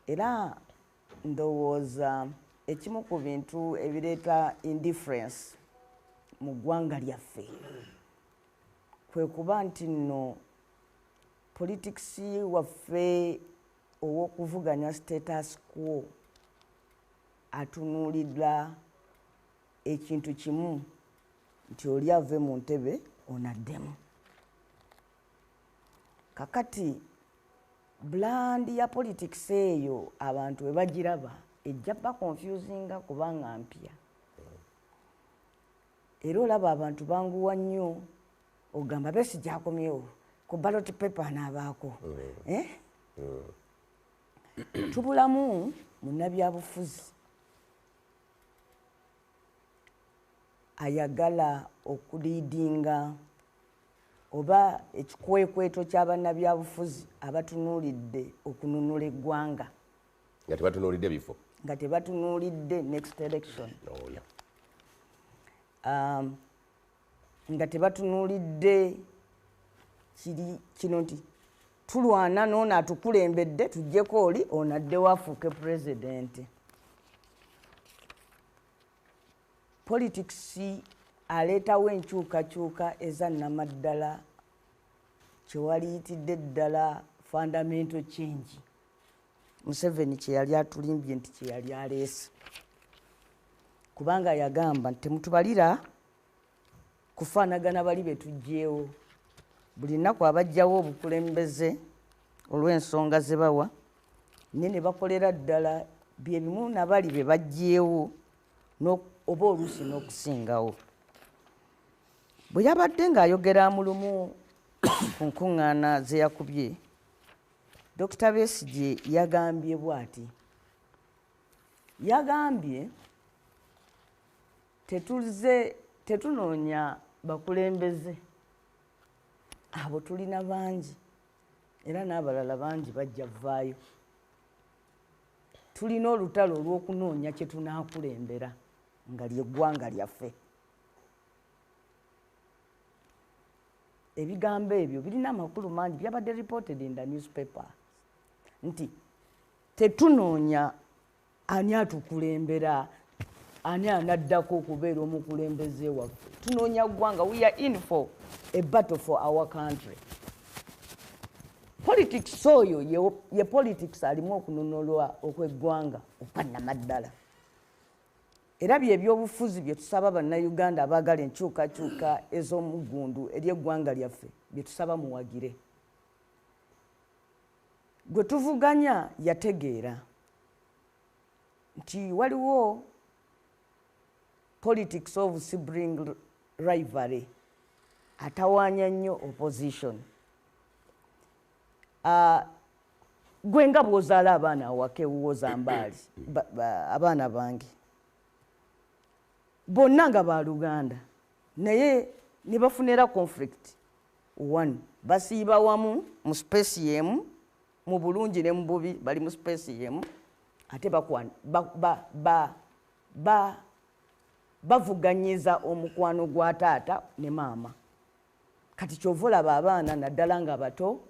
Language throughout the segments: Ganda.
Era ndowooza ekimu ku bintu ebireeta indifference mu ggwanga lyaffe kwe kuba nti nno politics waffe ow'okuvuganya status quo atunuulira ekintu kimu nti oli ave mu ntebe onaddemu. Kakati brand ya politics eyo abantu we bagiraba ejja baconfusinga kubanga mpya. Era olaba abantu banguwa nnyo ogamba Besigye akomyewo ku ballot paper anaabaako. Tubulamu munnabyabufuzi ayagala okuliidinga oba ekikwekweto ky'abannabyabufuzi abatunuulidde okununula eggwanga. Nga tebatunuulidde bifo. Nga tebatunuulidde next election. Oh, yeah. Nga tebatunuulidde kiri kino nti tulwana n'ono atukulembedde tuggyeko oli ono addewo afuuke pulezidenti. Politics aleetawo enkyukakyuka eza nnamaddala kyewaliyitidde ddala fundamental change. Museveni kye yali atulimbye nti kye yali aleese. Kubanga yagamba nti temutubalira kufaanagana bali be tuggyeewo. Buli nnaku abajjawo obukulembeze olw'ensonga ze bawa, naye ne bakolera ddala bye bimu na bali be baggyeewo oba oluusi n'okusingawo. Bwe yabadde ng'ayogera mu lumu ku nkuŋŋaana ze yakubye, Dr. Besigye yagambye bw'ati. Yagambye tetunoonya bakulembeze, abo tulina bangi era n'abalala bangi bajja vaayo. Tulina olutalo olw'okunoonya kye tunaakulembera nga ly'eggwanga lyaffe. Ebigambo ebyo birina amakulu mangi, byabadde reported in the newspaper nti tetunoonya ani atukulembera, ani anaddako okubeera omukulembeze waffe. Tunoonya ggwanga. We are in for a battle for our country. Politics oyo ye politics alimu okununulwa okw'eggwanga okwannamaddala. Era bye ebyobufuzi bye tusaba bannayuganda abaagala enkyukakyuka ez'omuggundu eri eggwanga lyaffe bye tusaba muwagire. Gwe tuvuganya yategeera nti waliwo politics of sibling rivalry atawaanya nnyo opposition. Gwe nga bw'ozaala abaana awaka ewuwo Zambaali, abaana bange bonna nga baluganda naye ne bafunira conflict. One, basiiba wamu mu space y'emu, mu bulungi ne mu bubi bali mu space y'emu, ate bavuganyiza omukwano gwa taata ne maama. Kati ky'ova olaba abaana naddala nga bato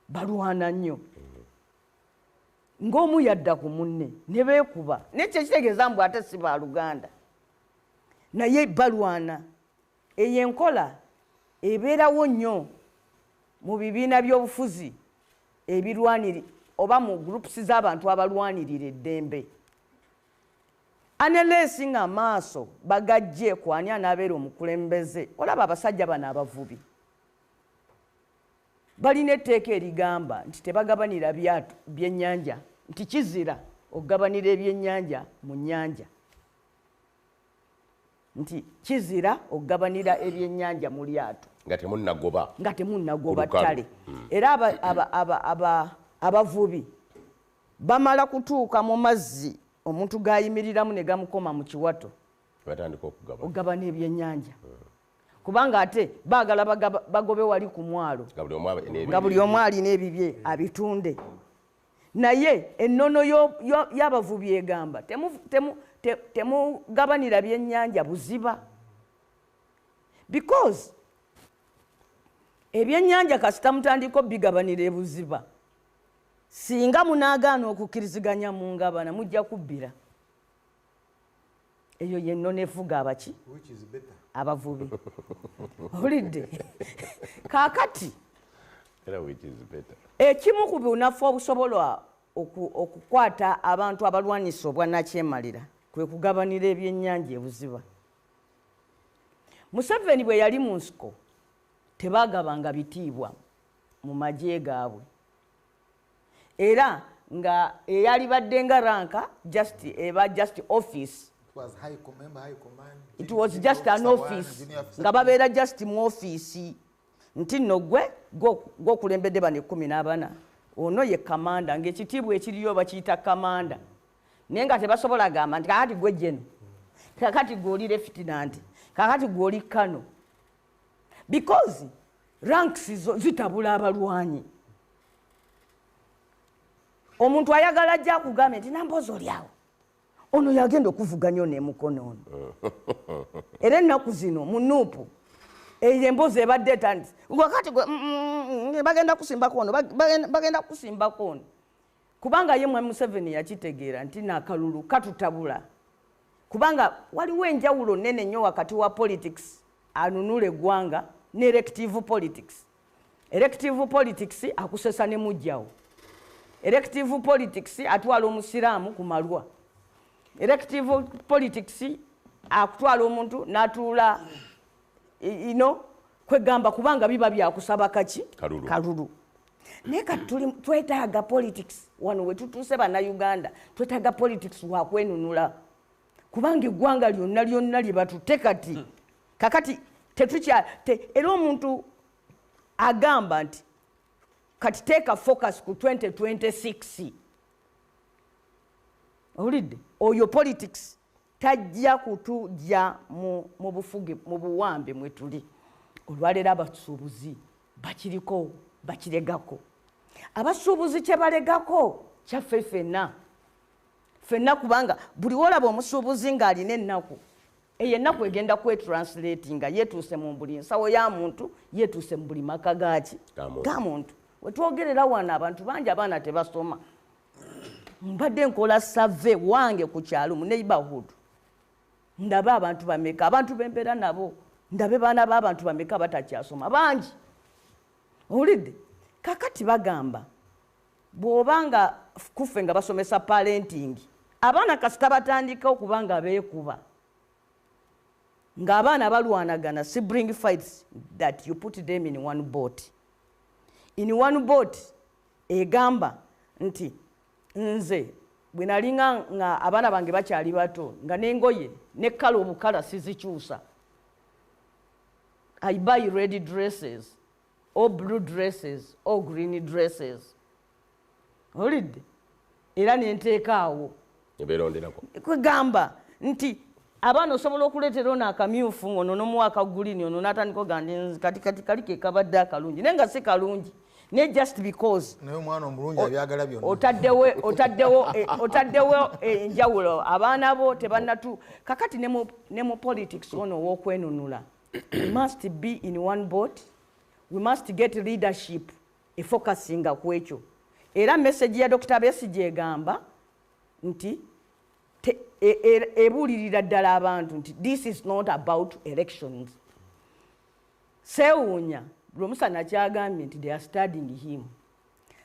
balwana nnyo, ng'omu yadda ku munne ne beekuba, naye kye kitegeeza mbu ate si baluganda, naye balwana. Eyo enkola ebeerawo nnyo mu bibiina by'obufuzi ebirwaniri oba mu groups z'abantu abalwanirira eddembe. Unless ng'amaaso bagajje ku ani anaabeera omukulembeze. Olaba abasajja bano abavubi balina etteeka erigamba nti tebagabanira byennyanja, nti kizira okugabanira ebyennyanja mu nnyanja, nti kizira okugabanira ebyennyanja mu lyato nga temunnagoba, nga temunnagoba ttale. Era abavubi bamala kutuuka mu mazzi omuntu gayimiriramu ne gamukoma mu kiwato, batandika okugabana ebyennyanja, kubanga ate baagala bagobe wali ku mwalo nga buli omu alina ebibye abitunde. Naye ennono y'abavubi egamba temugabanira byennyanja buziba, because ebyennyanja kasita mutandika obigabanira ebuziba Singa munaagaana okukkiriziganya mu ngabana, mujja kubbira. Eyo yenno nefuga abaki? Which is better? Abavubi. Owulidde? Kaakati Era which is better? Ekimu ku bunafu obusobola okukwata abantu abalwanyisa obwannakyemalira kwe kugabanira ebyennyanja ebuziba. Museveni bwe yali mu nsiko, tebagabanga bitiibwa mu magye gaabwe, era nga eyalibadde nga rank just eba just office. It was high command, high command. It was just an office, nga babeera just mu office nti nno gwe gwokulembedde bano 14, ono ye kamanda, ng'ekitiibwa ekiriyo bakiyita kamanda, naye nga tebasobola gamba nti kakati gwe general, kakati gwe oli lieutenant, kakati gwe oli colonel, because ranks zitabula abalwanyi. Omuntu ayagala ajja akugambe nti Nambooze oli awo, ono yagenda okuvuganya ono emukono ono. Era ennaku zino mu NUP eyo emboozi ebadde etandise, wakati gwe bagenda kusimbako ono, bagenda kusimbako ono, kubanga ye mwami Museveni yakitegeera nti n'akalulu katutabula, kubanga waliwo enjawulo nnene nnyo wakati wa politics anunula eggwanga ne elective politics. Elective politics akusesa ne mujjawo. Elective politics atwala omusiraamu ku malwa. Elective politics akutwala omuntu n'atuula ino kwegamba, kubanga biba byakusaba kaki? Kalulu. Kalulu. Naye kati twetaaga politics wano we tutuuse Bannayuganda, twetaaga politics wakwenunula, kubanga eggwanga lyonna lyonna lye batutte kati kakati tetukya te, era omuntu agamba nti kati teeka focus ku 2026. Owulidde? Oyo politics tajja kutujja mu bufuge, mu buwambe mwe tuli olwaleero. Abasuubuzi bakiriko, bakiregako. Abasuubuzi kye balegako kyaffe ffenna ffenna, kubanga buli wolaba omusuubuzi ng'alina ennaku, eyo ennaku egenda kwetranslatinga yetuuse mu buli nsawo ya muntu, yetuuse mu buli maka gaki? Ga muntu. Ga muntu. Wetwogerera wano abantu bangi abaana tebasoma. Mbadde nkola survey wange ku kyalo mu neighborhood, ndabe abantu bameka, abantu bembeera nabo, ndabe baana b'abantu bameka batakyasoma. Bangi. Owulidde? Kakati bagamba bw'obanga kuffe nga basomesa parenting, abaana kasita batandika okuba nga beekuba, ng'abaana balwanagana, sibling fights, that you put them in one boat. In one boat egamba nti nze bwe nalinga nga abaana bange bakyali bato, nga n'engoye ne colour obukala sizikyusa. I buy red dresses or blue dresses or green dresses. Owulidde? Era nenteeka awo. Nebeeronderako. Kwegamba nti abaana osobola okuleetera ono akamyufu, ono nomuwa akagreen, ono n'atandika ogamba nti kati kati kali ke kabadde akalungi, naye nga si kalungi, naye just because Naye omwana omulungi abyagala byonna. Otaddewo enjawulo, abaana bo tebannatu. Kakati ne mu politics ono ow'okwenunula, we must be in one boat. We must get leadership efocusinga ku ekyo. Era message ya Dr. Besigye egamba nti ebuulirira ddala abantu nti this is not about elections. Seewuunya Lwomusana kyagambye nti they are studying him.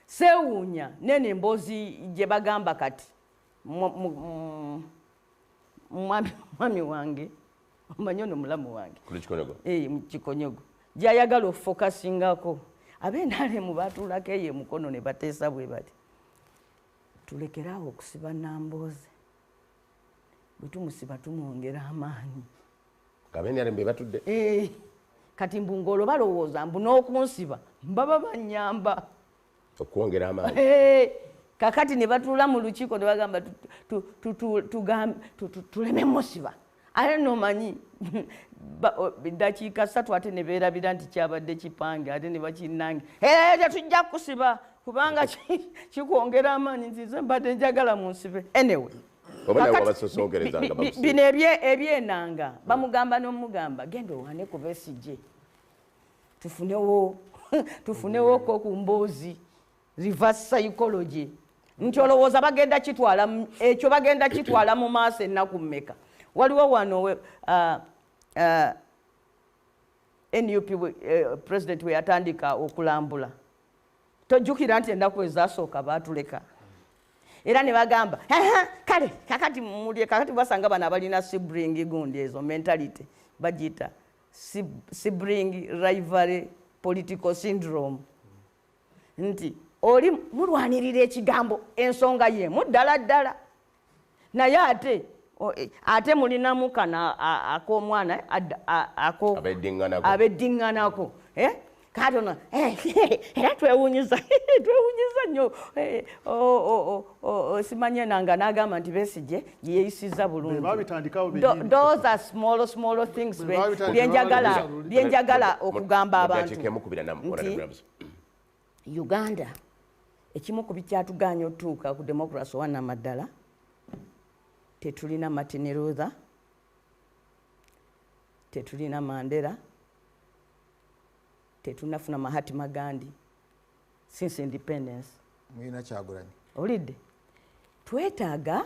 Seewuunya nene emboozi gye bagamba kati mwami wange, omanyi ono mulamu wange. Kuli Kikonyogo. Eh, mu Kikonyogo gyayagala ofocusingako. Ab'NRM batuulako eyo emukono ne bateesa bwe bati, tulekeraawo okusiba Nambooze, bwe tumusiba tumwongera amaanyi. Ng'abeNRM be batudde. Eh, kati mbu ng'olwo balowooza mbu n'okunsiba mbaba banyamba okwongera amaanyi. Eh, kakati ne batuula mu lukiiko ne bagamba tuleme musiba. Ate nomanyi ddakiika 3 ate ne beerabira nti kyabadde kipange, ate ne bakinnange, "Eh, tetujja kusiba kubanga kikwongera amaanyi." Nzize mbadde njagala munsibe anyway. Oba nawe Kakati wabasosonkereza nga bakusiba. Bino ebyenanga bamugamba n'omugamba genda owane ku Besigye, tufunewoko ku mboozi. Reverse psychology nti olowooza bagenda kitwala ekyo, bagenda kitwala mu maaso ennaku mmeka? Waliwo wano NUP president we yatandika okulambula, tojjukira nti ennaku ezasooka baatuleka era ne bagamba, "Aha, kale kakati mulye." Kakati basanga bano abalina sibling gundi, ezo mentality bagiyita sibling rivalry political syndrome, nti oli mulwanirira ekigambo, ensonga yemu ddala ddala, naye ate ate mulinamu kano ak'omwana ako Abeddiŋŋanako. Abeddiŋŋanako, eh? Kati ono era twewunyiza nnyo, simanye nanga n'agamba nti Besigye yeeyisiza bulungi. Be babitandikawo bennyini. Those are small small things Be babitandikawo balabisa. byenjagala okugamba abantu Mudakiika emu kubira nti Honorable Nabuzo. Uganda ekimu ku bikyatuganya otuuka ku democracy owanamaddala, tetulina Martin Luther, tetulina Mandela, tetunafuna Mahatma Gandhi since independence. Mulina Kyagulanyi. Olidde twetaaga,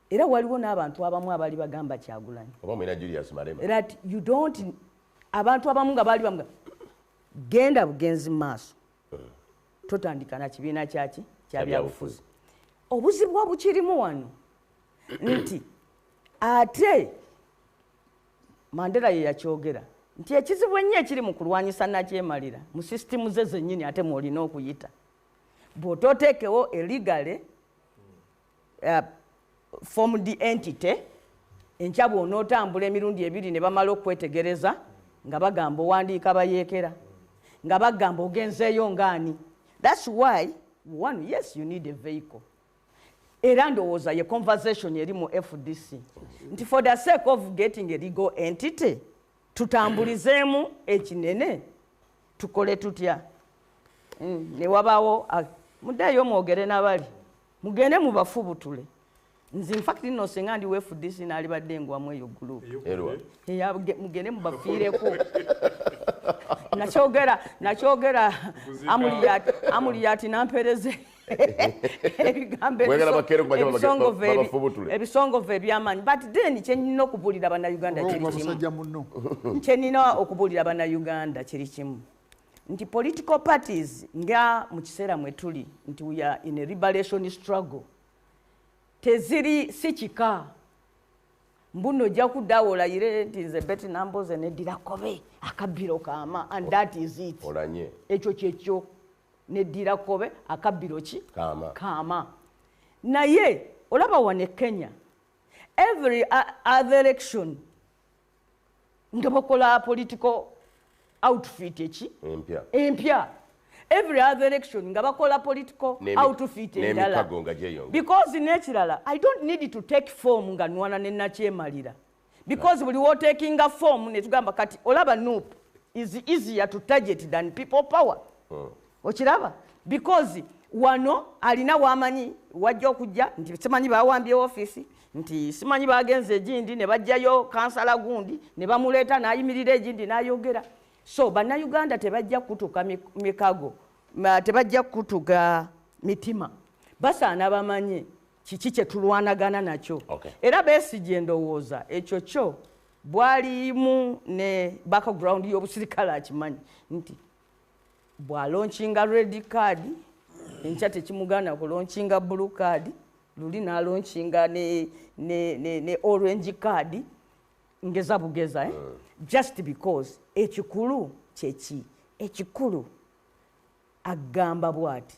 era waliwo n'abantu abamu abaali bagamba Kyagulanyi Oba mulina Julius Malema. That you don't, abantu abamu nga baali bamuga genda bugenzi mu maaso, totandika na kibiina kyaki kya byabufuzi. Obuzibu obukirimu wano nti ate Mandela ye yakyogera nti ekizibu ennyo ekiri mu kulwanyisa nakyemalira mu sisitimu ze zennyini, ate mwolina okuyita bw'otooteekewo a legally formed entity, enkya bw'onootambula emirundi ebiri ne bamala okwetegereza nga bagamba owandiika bayeekera, nga bagamba ogenzeeyo ngaani. That's why one, yes, you need a vehicle. Era ndowooza ye conversation eri mu FDC nti for the sake of getting a legal entity, tutambulizeemu ekinene, tukole tutya? Ne wabaawo muddeeyo mwogere nabali, mugende mubafubutule. Nze infact nno singa ndi wa FDC naalibadde ngwamu eyo group. Erwa? Mugende mubafiireko. Nakyogera Amuliyati nampereze ebigambo Mwagala bakeere ku makya ebisongovu babafubutule. Ebisongovu ebyamaanyi. But then kyenina okubuulira Bannayuganda kiri Olwokuba kimu. musajja munno. Kyenina okubuulira Bannayuganda kiri kimu nti political parties nga mu kiseera mwe tuli nti we are in a liberation struggle, teziri si kika mbuno ojja kuddawo olayire nti nze Betty Namboze neddira Kobe akabbiro kaama, and that is it. Olanye. Ekyo kyekyo, neddira Kobe akabbiro ki? Kaama. Kaama. Naye olaba wano e Kenya, every other election nga bakola political outfit eki Empya. Empya. Every other election nga bakola political outfit endala. N'emikago nga gyeyongera. Because n'ekirala, I don't need to take form nga nwana ne nakyemalira, because buli wotakinga form netugamba kati olaba NUP is easier to target than People Power. Okiraba, because wano alina wamanyi wajja okujja nti simanyi bawambye ofiisi, nti simanyi bagenze egindi ne bajjayo kansala gundi ne bamuleeta n'ayimirira egindi n'ayogera. So Bannayuganda tebajja kutuka mikago, tebajja kutuka mitima, basaana bamanye kiki kye tulwanagana nakyo. Era Besigye ndowooza ekyo kyo bwalimu ne background y'obusirikale, akimanyi nti bw'alaunchinga red card enkya tekimugaana kulaunchinga blue card, luli n'alaunchinga ne orange card, ngeza bugeza, eh? Just because ekikulu kyeki, ekikulu agamba bw'ati,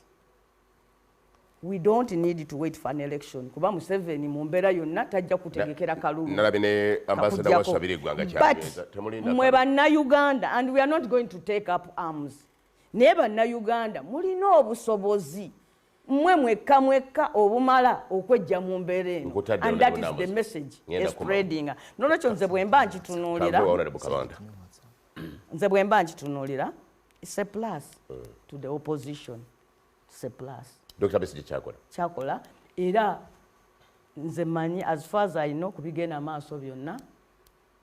we don't need to wait for an election, kuba Museveni mu mbeera yonna tajja kutegekera kalulu. Nalabye ne ambassador wa Kakujjako. Sabiri eggwanga But kyagenza. Temulinda mmwe kalulu. Bannayuganda, and we are not going to take up arms, naye Bannayuganda mulina obusobozi mmwe mwekka mwekka obumala okwejja mu mbeera eno. Nkutadde And that Honorable is the Namboze. message Ngenda kumawo. spreading. Nolwekyo nze bwe mba nkitunuulira, Kanve wa Honorable Kabanda. nze bwe mba nkitunuulira, it's a plus to the opposition, it's a plus. Dr. Besigye kyakola. Kyakola, era nze manyi as far as I know kubigenda maaso byonna,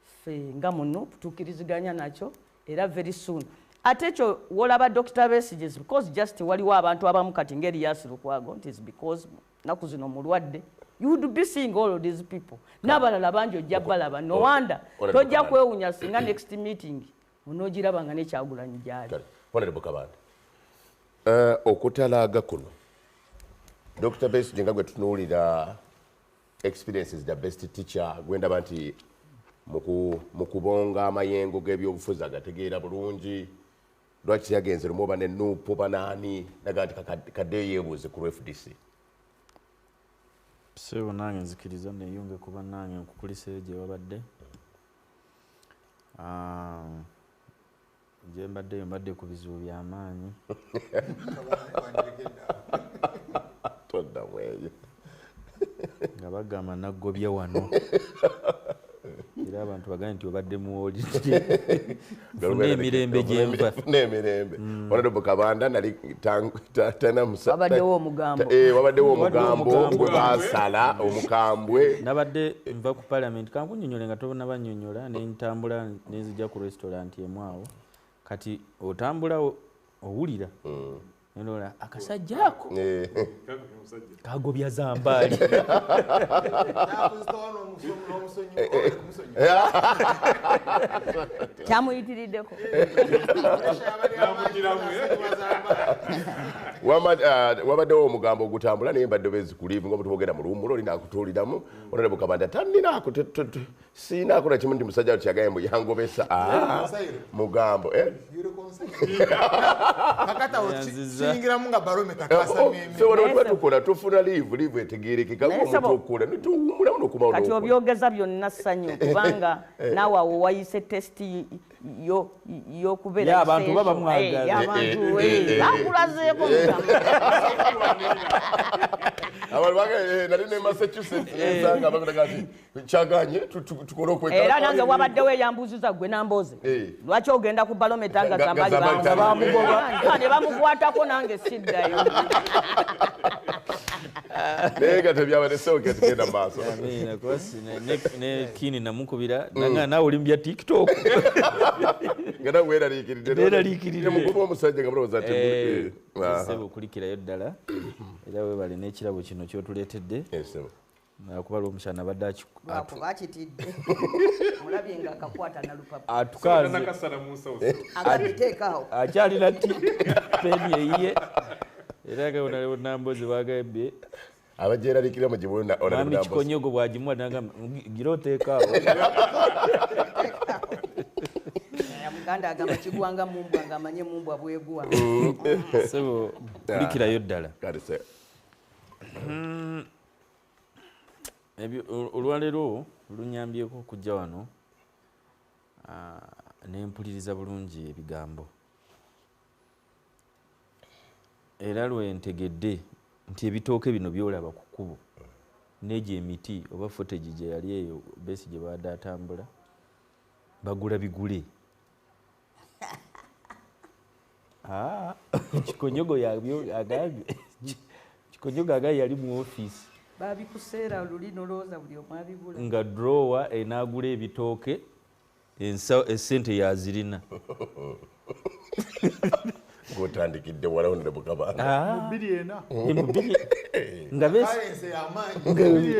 ffe nga muno tukkiriziganya nakyo, era very soon Ate ekyo wolaba Dr. Besigye, because just waliwo abantu abamu kati ngeri Yasir Lukwago nti is because naku zino mulwadde, you would be seeing all of these people n'abalala bangi ojja balaba. No wonder tojja kwewunya singa next meeting onoogiraba nga nekyagulanyi gyali. Honorable Kabanda, okutalaaga kuno Dr. Besigye nga gwe tunuulira, experience is the best teacher, gwendaba nti mu kubonga amayengo g'ebyobufuzi agategeera bulungi, lwaki yagenze lumu oba ne NUP oba naani naga nti kaddeyo yeebuuze ku FDC? Sebo, nange nzikiriza neyunge kuba nange nkukuliseyo gye wabadde. Gye mbaddeyo mbadde ku bizibu by'amaanyi. Toddamu eyo. Nga bagamba naggobye wano, era abantu bagambye nti obadde muwolidde, nfune emirembe gyenva. Nfune emirembe. Honorable Kabanda nali tanamusa. Wabaddewo omugambo. Wabaddewo omugambo gwe baasala omukambwe. Nabadde nva ku parliament, kankunnyonnyole nga tonnabanyonnyola, ne ntambula ne nzija ku restaurant emu awo. Kati otambula owulira ndola akasajja ako kagobya zambaali. Kyamuyitiriddeko. Wabaddewo omugambo ogutambula naye mbadde bezi ku liivu nga bwe mu luwummula oli naakutuuliramu. Honorable Kabanda tanninaako siinaako na kimu nti musajja wo kyagambye mbu yangobesa mugambo. Kiyingiramu nga barometa kasa mimi. So wano tuba tukola tufuna liivu etegeerekeka ng'omuntu okola ne tuwummulamu n'okumawo. Kati obyogeza byonna ssanyu kubanga naawe awo wayise testi y'okubeera y'abantu baba mwagala. Y'abantu bakulazeeko mugambo. Abantu bange nali ne Massachusetts ensanga bagamba nti kyaganye tukole okwekala. Era nange wabaddewo eyambuuziza gwe Namboze, lwaki ogenda ku barometa nga Zambali bamugoba ne bamukwatako, nange siddayo. Naye nga tebyabadde sooka tugenda mu maaso. Amiina, kuba ne Kini namukubira nanga naawe oli mu bya TikTok. Nga nawe weeraliikiridde. Neeraliikiridde. Mugoba omusajja nga mulowooza nti Ssebo, okulikirayo ddala era weebale n'ekirabo kino ky'otuleetedde. Ssebo. Kuba lw'omukyala abadde lwakuba akitidde mulabye nga akakwata nalupapa atukaze agabiteekaawo akyalina peni eyiye era nga Nambozi bagambye abagyeraliikirira mugibona. Mwami Kikonyogo bw'agimuwa nagamba gira oteekaawo. Muganda agamba kigwanga mumbwa ng'amanye mumbwa bwegwa. Ssebo, kulikirayo ddala. Olwaleero lunyambyeko okujja wano ne mpuliriza bulungi ebigambo, era lwe ntegedde nti ebitooke bino by'olaba ku kkubo n'egyo emiti oba footage gye yali eyo Besigye baadde atambula bagula bigule. Kikonyogo agambye, Kikonyogo agambye yali mu ofiisi babikuseera luli nolowooza buli omu abigula nga drawer enaagula ebitooke essente yazirina. Gw'otandikidde wala Honorable Kabanda. Mu 2004. Mu bbiri nga Currency y'amaanyi.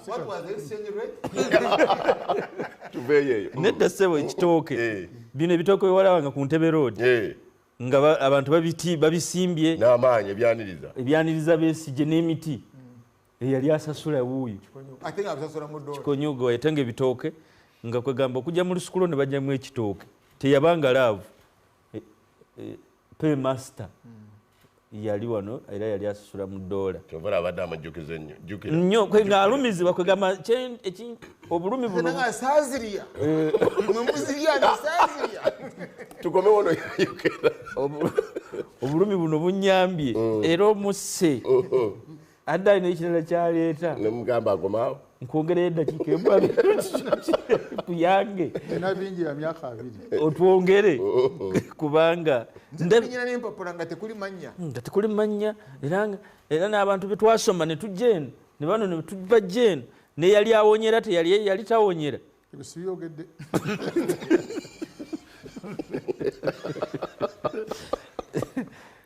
What was the exchange rate? Tuveeyo eyo. Nedda ssebo, ekitooke bino ebitooke wewalabanga ku Ntebe Road nga abantu babisimbye n'amaanyi ebyaniriza ebyaniriza Besigye n'emiti eyali asasula wuuyo Ate nga abisasula mu dola. Kikonyogo yatenga ebitooke nga kwegamba okujja mu lusukulo ne bajjamu ekitooke teyabanga laavu. Paymaster yali wano era yali asasula mu dola. Kyova abadde amujjukiza ennyo. Jjukira. Nnyo nga alumizibwa kwegamba obulumi buno. Nga saazirya. Mwe muzirya nga saazirya. Tukome wano yayogera. Obulumi buno bunnyambye era omusse. Adde alina ekirala kyaleeta. Ne mugamba akomaawo. Nkwongereyo eddakiika emu tuyange. Nina bingi ya myaka 2. Otwongere kubanga Nnyina n'empapula nga tekuli mannya. Nga tekuli mannya era n'abantu be twasoma ne tujja eno ne bano ne tubajja eno ne yali awonyera teyali yali tawonyera. Ebyo sibyogedde.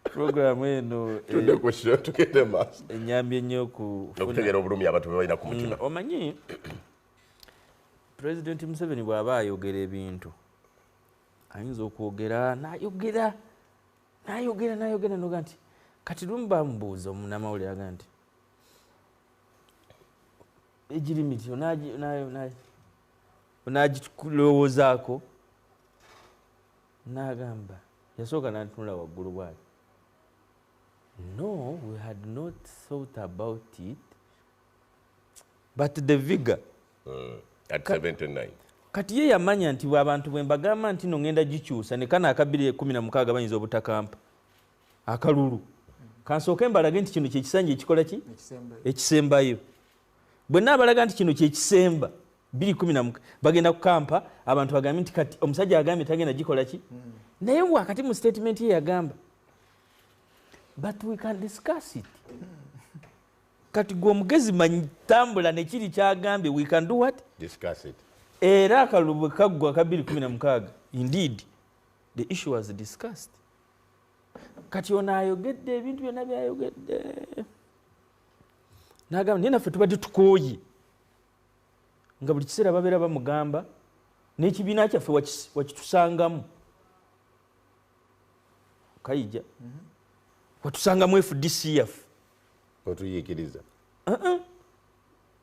Program eno tudde ku show, tugende maaso. Enyambye nnyo ku okutegeera obulumi abantu bwe balina ku mutima. Omanyi President Museveni bw'aba ayogera ebintu ayinza okwogera n'ayogera n'ayogera n'ayogera n'oga nti kati lumu bamubuuza omunnamawulire aga nti age limit onaagirowoozaako, n'agamba yasooka n'atunula waggulu bw'ati, no, we had not thought about it, but the vigor at 79. Kati ye yamanya nti abantu bwe mbagamba nti no ngenda gikyusa ne kana aka 2016 bayinza obutakampa akalulu, kansooke mbalage nti kino kyekisanja ekikola ki ekisembayo. Bwe naabalaga nti kino kyekisemba 2016 bagenda kukampa abantu bagambe nti kati omusajja agambye tagenda gikola ki. Naye wakati mu statement ye yagamba but we can discuss it. Kati gwe omugezi manyitambula nekiri kyagambye we can do what? Discuss it. Era akalulu bwe kaggwa aka 2016 indeed the issue was discussed. Kati ono ayogedde ebintu byonna byayogedde n'agamba naye naffe tubadde tukooye nga buli kiseera babeera bamugamba n'ekibiina kyaffe wakitusangamu Kayija watusangamu FDC yaffe otuyiikiriza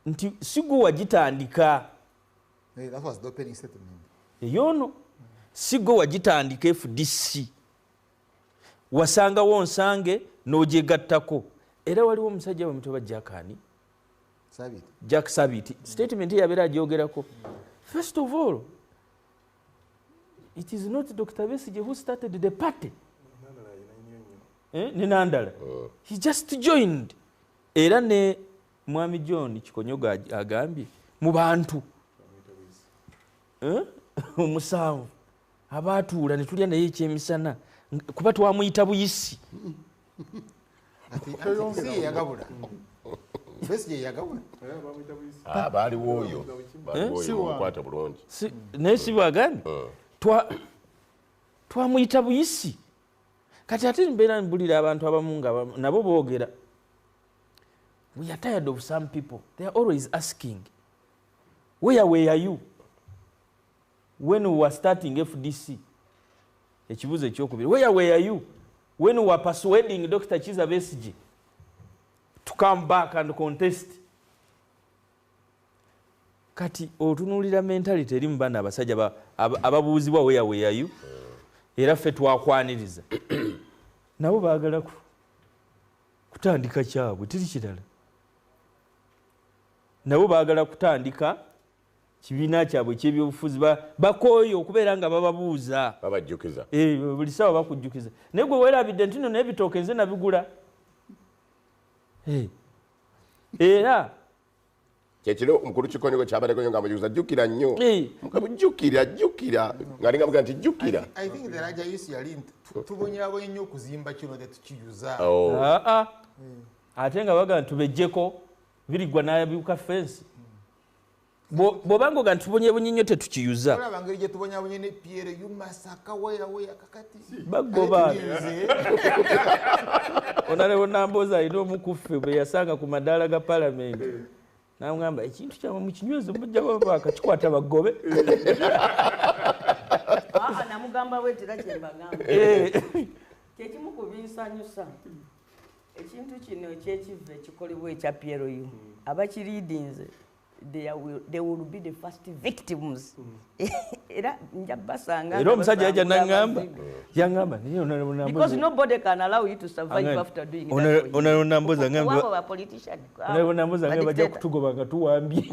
nti si gwe wagitandika. That was the opening statement. Eyono si gwe wagitandika FDC, wasangawo nsange n'ogyegattako. Era waliwo omusajja bamuyita Jack Sabiti. Jack Sabiti. Statement ye yabeera agyogerako. First of all, it is not Dr. Besigye who started the party. Ne Nandala. He just joined. Era ne Mwami John Kikonyogo agambye mu bantu omusanvu abaatuula ne tulya naye ekyemisana kuba twamuyita buyisi. Si yagabula. Besigye yagabula. Baaliwo oyo. Baaliwo oyo mukwata bulungi. Naye si bwagambye twamuyita buyisi. Kati ate mbeera mbulira abantu abamu nga nabo boogera. We are tired of some people. They are always asking, where were you when we were starting FDC? Ekibuuzo ekyokubiri, where were you when we were persuading Dr. Kizza Besigye to come back and contest? Kati otunuulira mentality eri mu bano abasajja ababuuzibwa where were you, era ffe twakwaniriza. Nabo baagala kutandika kyabwe, teri kirala. Nabo baagala kutandika kibiina kyabwe ekyebyobufuzi, bakooye okubeera nga bababuuza. Babajjukiza. Buli ssaawa bakujjukiza. Naye gwe weerabidde nti nno n'ebitooke nze nabigula. Era kyekiro omukulu Kikonyogo kyabaddeko nnyo ng'amujuza jjukira nnyo. Jjukira, jjukira. Ng'alinga muga nti jjukira. I think the larger issue yali tubonyeraabonye nnyo okuzimba kino tetukiyuza. Ate nga bagamba nti tubeggyeko birigwa n'abibuka fensi. Bw'obanga oga nti tubonyebonye nnyo tetukiyuza. Olaba ngeri gye tubonyabonye ne Pierre Masaka weya weya kakati. Bagoba. Honorable Nambooze alina omu ku ffe bwe yasanga ku madaala ga Parliament. Namugamba ekintu kyammwe mukinyweze mujja bakakikwata bagobe. Namugamba bwe tera kye mbagamba. Kyekimu ku binsanyusa ekintu kino ekyekiva ekikolebwa ekya PLU abakiridinze they will be the first victims. Era nja basanga. Era omusajja yajja n'angamba yangamba naye Honorable Nambooze, because nobody can allow you to survive after doing that. Honorable Nambooze angamba wabo ba politician. Honorable Nambooze angamba bajja kutugoba nga tuwambye.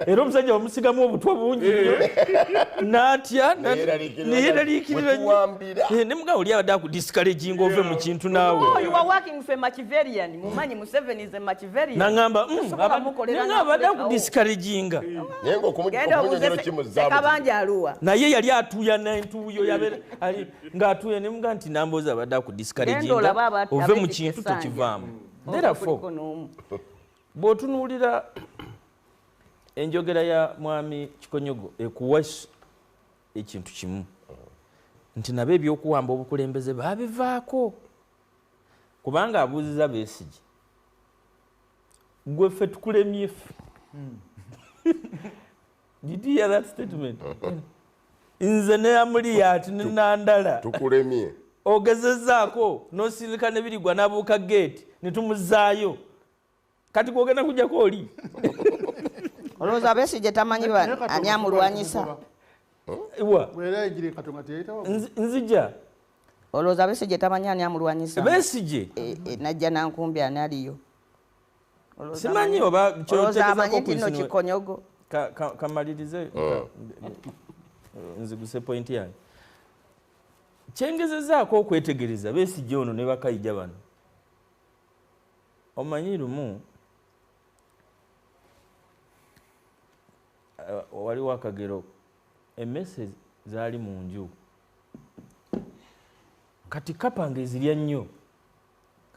Era omusajja bamusigamu obutwa bungi nnyo n'atya neyeraliikirira nnyo. Ne mugabo oli abadde akudiscouraging ove mu kintu naawe. Oh, you are working for Machiavellian. Mumanyi Museveni is a Machiavellian. Nangamba abadde akudiscouraginga. Naye ng'okumunyonyola kimuzaamu. Kabanja aluwa. Naye yali atuuya n'entuuyo yabeera ng'atuuya ne mugamba nti Nambooze abadde akudiscouraginga ove mu kintu tokivaamu. Therefore, bw'otunuulira enjogera ya Mwami Kikonyogo ekuwa ekintu kimu nti nabo ebyokuwamba obukulembeze babivaako, kubanga abuuziza Besigye, gwe ffe tukulemye ffe. Did you hear that statement? Nze ne Amuriat ne Nandala tukulemye, ogezezaako n'osindika ne Birigwa n'abuuka gate ne tumuzaayo, kati gwogenda kujjako oli. Olowooza Besigye tamanyi ani amulwanyisa? Nzija. Olowooza Besigye tamanyi ani amulwanyisa? Besigye Najja Nankumbi ani aliyo? Simanyi oba olowooza amanyi nti nno kikonyogo. Kamalirize nziguse pointi yange. Kyengezezaako okwetegereza Besigye ono ne Bakayija bano, omanyi lumu waliwo akagero, emmese zaali mu nju, kati kapa ng'ezirya nnyo,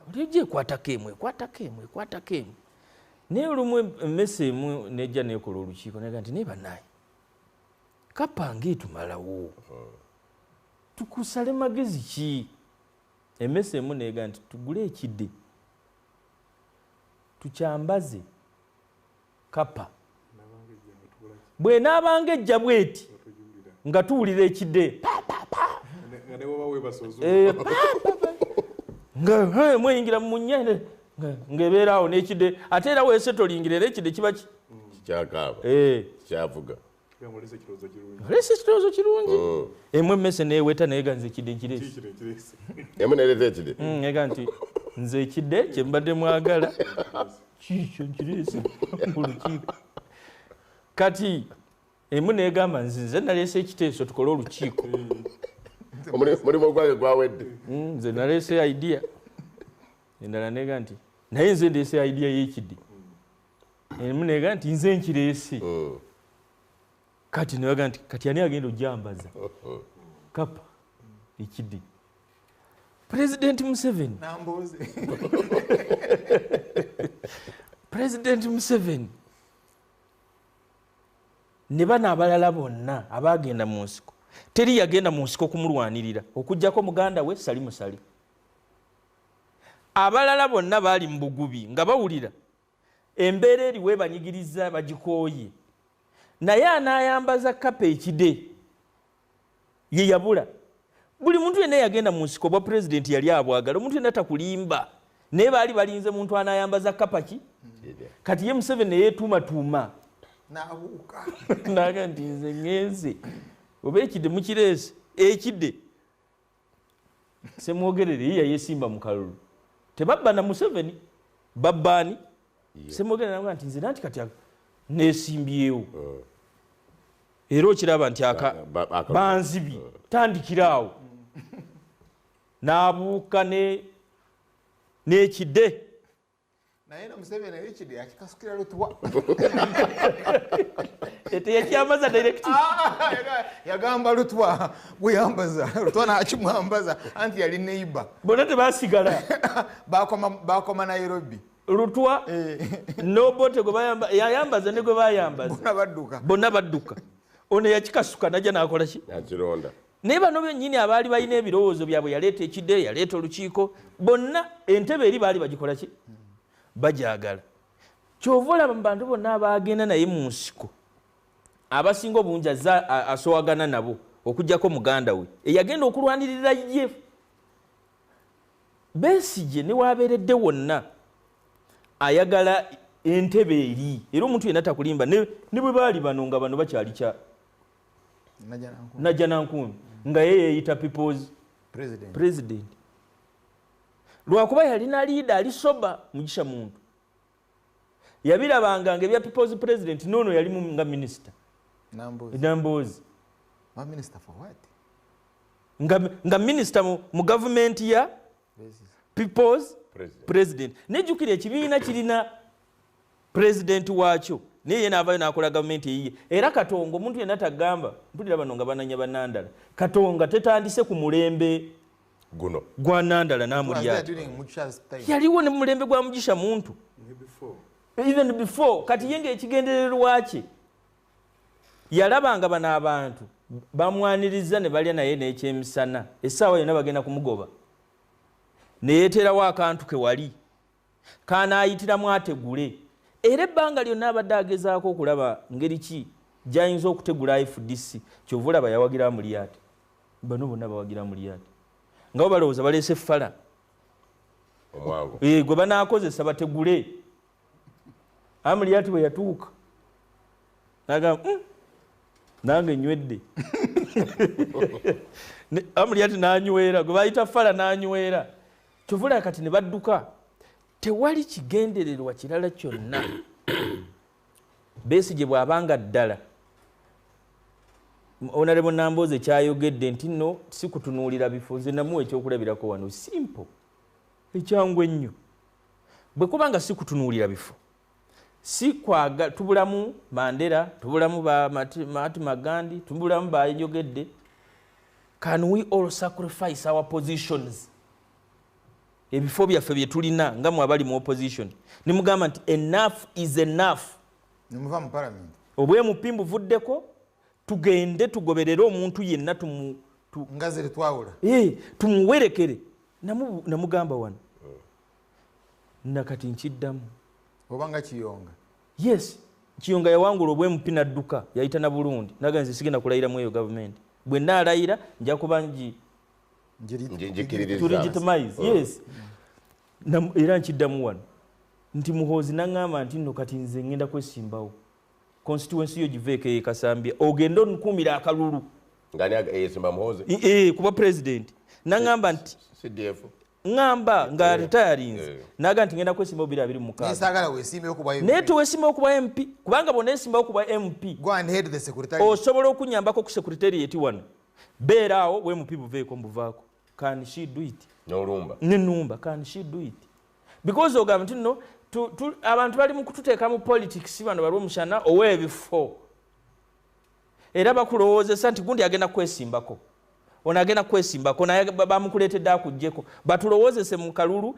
bulijjo ekwatako emu ekwatako emu ekwatako emu, naye olumu emmese emu nejja neekola olukiiko nega nti naye bannaye kapa ng'etumalawo, tukusale magezi ki? Emmese emu neega nti tugule ekidde tukyambaze kapa, bw'enaabanga ejja bweti nga tuwulira ekidde nga mweyingira mu nnya ng'ebeera awo n'ekidde, ate era weesetolingira era ekidde kiba kikyakaaba kikyavuga. Oleese ekirowoozo kirungi. Emu emmese neeweta naye nze ekidde nkireese. Emu neereeta ekidde? Ega nti nze ekidde kye mbadde mwagala kiikyo nkireese mu lukiiko. Kati emu neegamba nze naleese ekiteeso tukole olukiiko. Omulimu gwange gwawedde. Nze naleese idea. Endala neega nti naye nze ndeese idea y'ekidde. Emu neega nti nze nkireese. Kati newaga nti kati ani agenda ojambaza kapa ekidde? President Museveni. Nambuuze. President Museveni ne bano abalala bonna abagenda mu nsiko, teri yagenda mu nsiko kumulwanirira okuggyako muganda we Salim Saleh. Abalala bonna baali mu bugubi nga bawulira embeera eriwo ebanyigiriza bagikooye, naye anaayambaza kapa ekide ye yabula. Buli muntu yenna yagenda mu nsiko bwa pulezidenti yali abwagala, omuntu yenna takulimba, naye baali balinze muntu anaayambaza kapa ki? Kati ye Museveni ne yeetuumatuuma n'abuuka naga nti nze ŋŋenze oba ekidde mukireese ekidde. Semwogerere ye yayeesimba mu kalulu, tebabba na Museveni, babba ani? Semwogerere naga nti nze nanti kati neesimbyewo, era okiraba nti banzibye, tandikira awo n'abuuka n'ekidde. Naye no Museveni ekidde akikasukira Lutwa. Teyakyambaza direct. Yagamba Lutwa bweyambaza, Lutwa n'akimwambaza anti yali neighbor. Bonna tebasigala. Bakoma Nairobi. Lutwa n'Obote gwe bayamba, yayambaza ne gwe bayambaza. Bonna badduka. Bonna badduka. Ono yakikasuka najja n'akola ki? Nakironda. Naye bano bennyini abaali balina ebirowoozo byabwe, yaleeta ekidde, yaleeta olukiiko, bonna entebe eri baali bagikola ki? Bagyagala. Kyova olaba mu bantu bonna abaagenda naye mu nsiko, abasinga obungi asowagana nabo okuggyako muganda we eyagenda okulwanirira ye. Besigye ne waabeeredde wonna ayagala entebe eri, era omuntu yenna takulimba, ne bwe baali bano nga bano bakyali kya Najja Nankumbi nga ye yeeyita People's President. Lwakuba yalina leader ali soba Mugisha Muntu, yabirabanga nga ebya People's President nono yalimu nga minister Nambuuzi. Minister for what? Nga minister mu government ya People's President. Nejjukira ekibiina kirina president waakyo, naye ye n'avaayo n'akola gavumenti eyiye. Era Katonga omuntu yenna tagamba, mpulira bano nga bananya Bannandala, Katonga tetandise ku mulembe guno gwa Nandala n'Amuriat. Yaliwo ne mulembe gwa Mugisha Muntu even before. Kati ye ng'ekigendererwa kye yalabanga bano abantu Bamwaniriza ne balya naye n'ekyemisana. Essaawa yonna bagenda kumugoba. Neyeeterawo akantu ke wali. Kanaayitiramu ategule. Era ebbanga lyonna abadde agezaako okulaba ngeri ki gy'ayinza okutegula FDC. Kyova olaba yawagira Amuriat. Bano bonna bawagira Amuriat. Nga bo balowooza baleese ffala. Omwangu. Gwe banaakozesa bategule. Amuriat bwe yatuuka n'agamba, nange nywedde. Amuriat n'anywera, gwe bayita ffala n'anywera. Kyova olaba kati ne badduka. Tewali kigendererwa kirala kyonna. Besigye bw'abanga ddala Honorable Nambooze kyayogedde nti nno si kutunuulira bifo, nze namuwa ekyokulabirako wano simple, ekyangu ennyo. Bwe kuba nga si kutunuulira bifo, si kwaga, tubulamu Mandela, tubulamu ba Mahatma Gandhi, tubulamu bayogedde. Can we all sacrifice our positions? Ebifo byaffe bye tulina nga mwe abali mu opposition, ne mugamba nti enough is enough. Ne muva mu parliament. Obwemupimbu buvuddeko, tugende tugoberere omuntu yenna nga ziri twawula. Tumuwerekere. Namugamba wano. Nakati nkiddamu. Oba nga Kiyonga. Yes, Kiyonga yawangula obwemupimbu n'adduka, yayita na Burundi. Naga nze sigenda kulayira mu eyo gavumenti. Bwe nnaalayira nja kuba Njikiririza. To legitimize, yes. Era nkiddamu wano. Nti Muhoozi n'aŋŋamba nti nno kati nze ŋŋenda kwesimbawo. Constituency yo giveeko e Kasambya, ogende onkuumira akalulu. Ng'ani yeesimba Muhoozi? Kuba president. N'aŋŋamba nti CDF. Ŋŋamba nga retirinze. N'agamba nti ŋŋenda kwesimbawo 2026. Naye saagala weesimbewo kuba MP. Naye teweesimbawo kuba MP, kubanga bw'oneesimbawo kuba MP, Go and head the secretariat. Osobola okunnyambako ku secretariat wano. Beera awo, bwe MP buveeko mbuvaako. Can she do it? N'olumba. N'ennumba, can she do it? Because ogamba nti nno, abantu bali mu kututeeka mu politics bano bali omushana ow'ebifo. Era bakulowoozesa nti gundi agenda kwesimbako. Ono agenda kwesimbako, naye bamukuleetedde akuggyeko. Batulowoozese mu kalulu,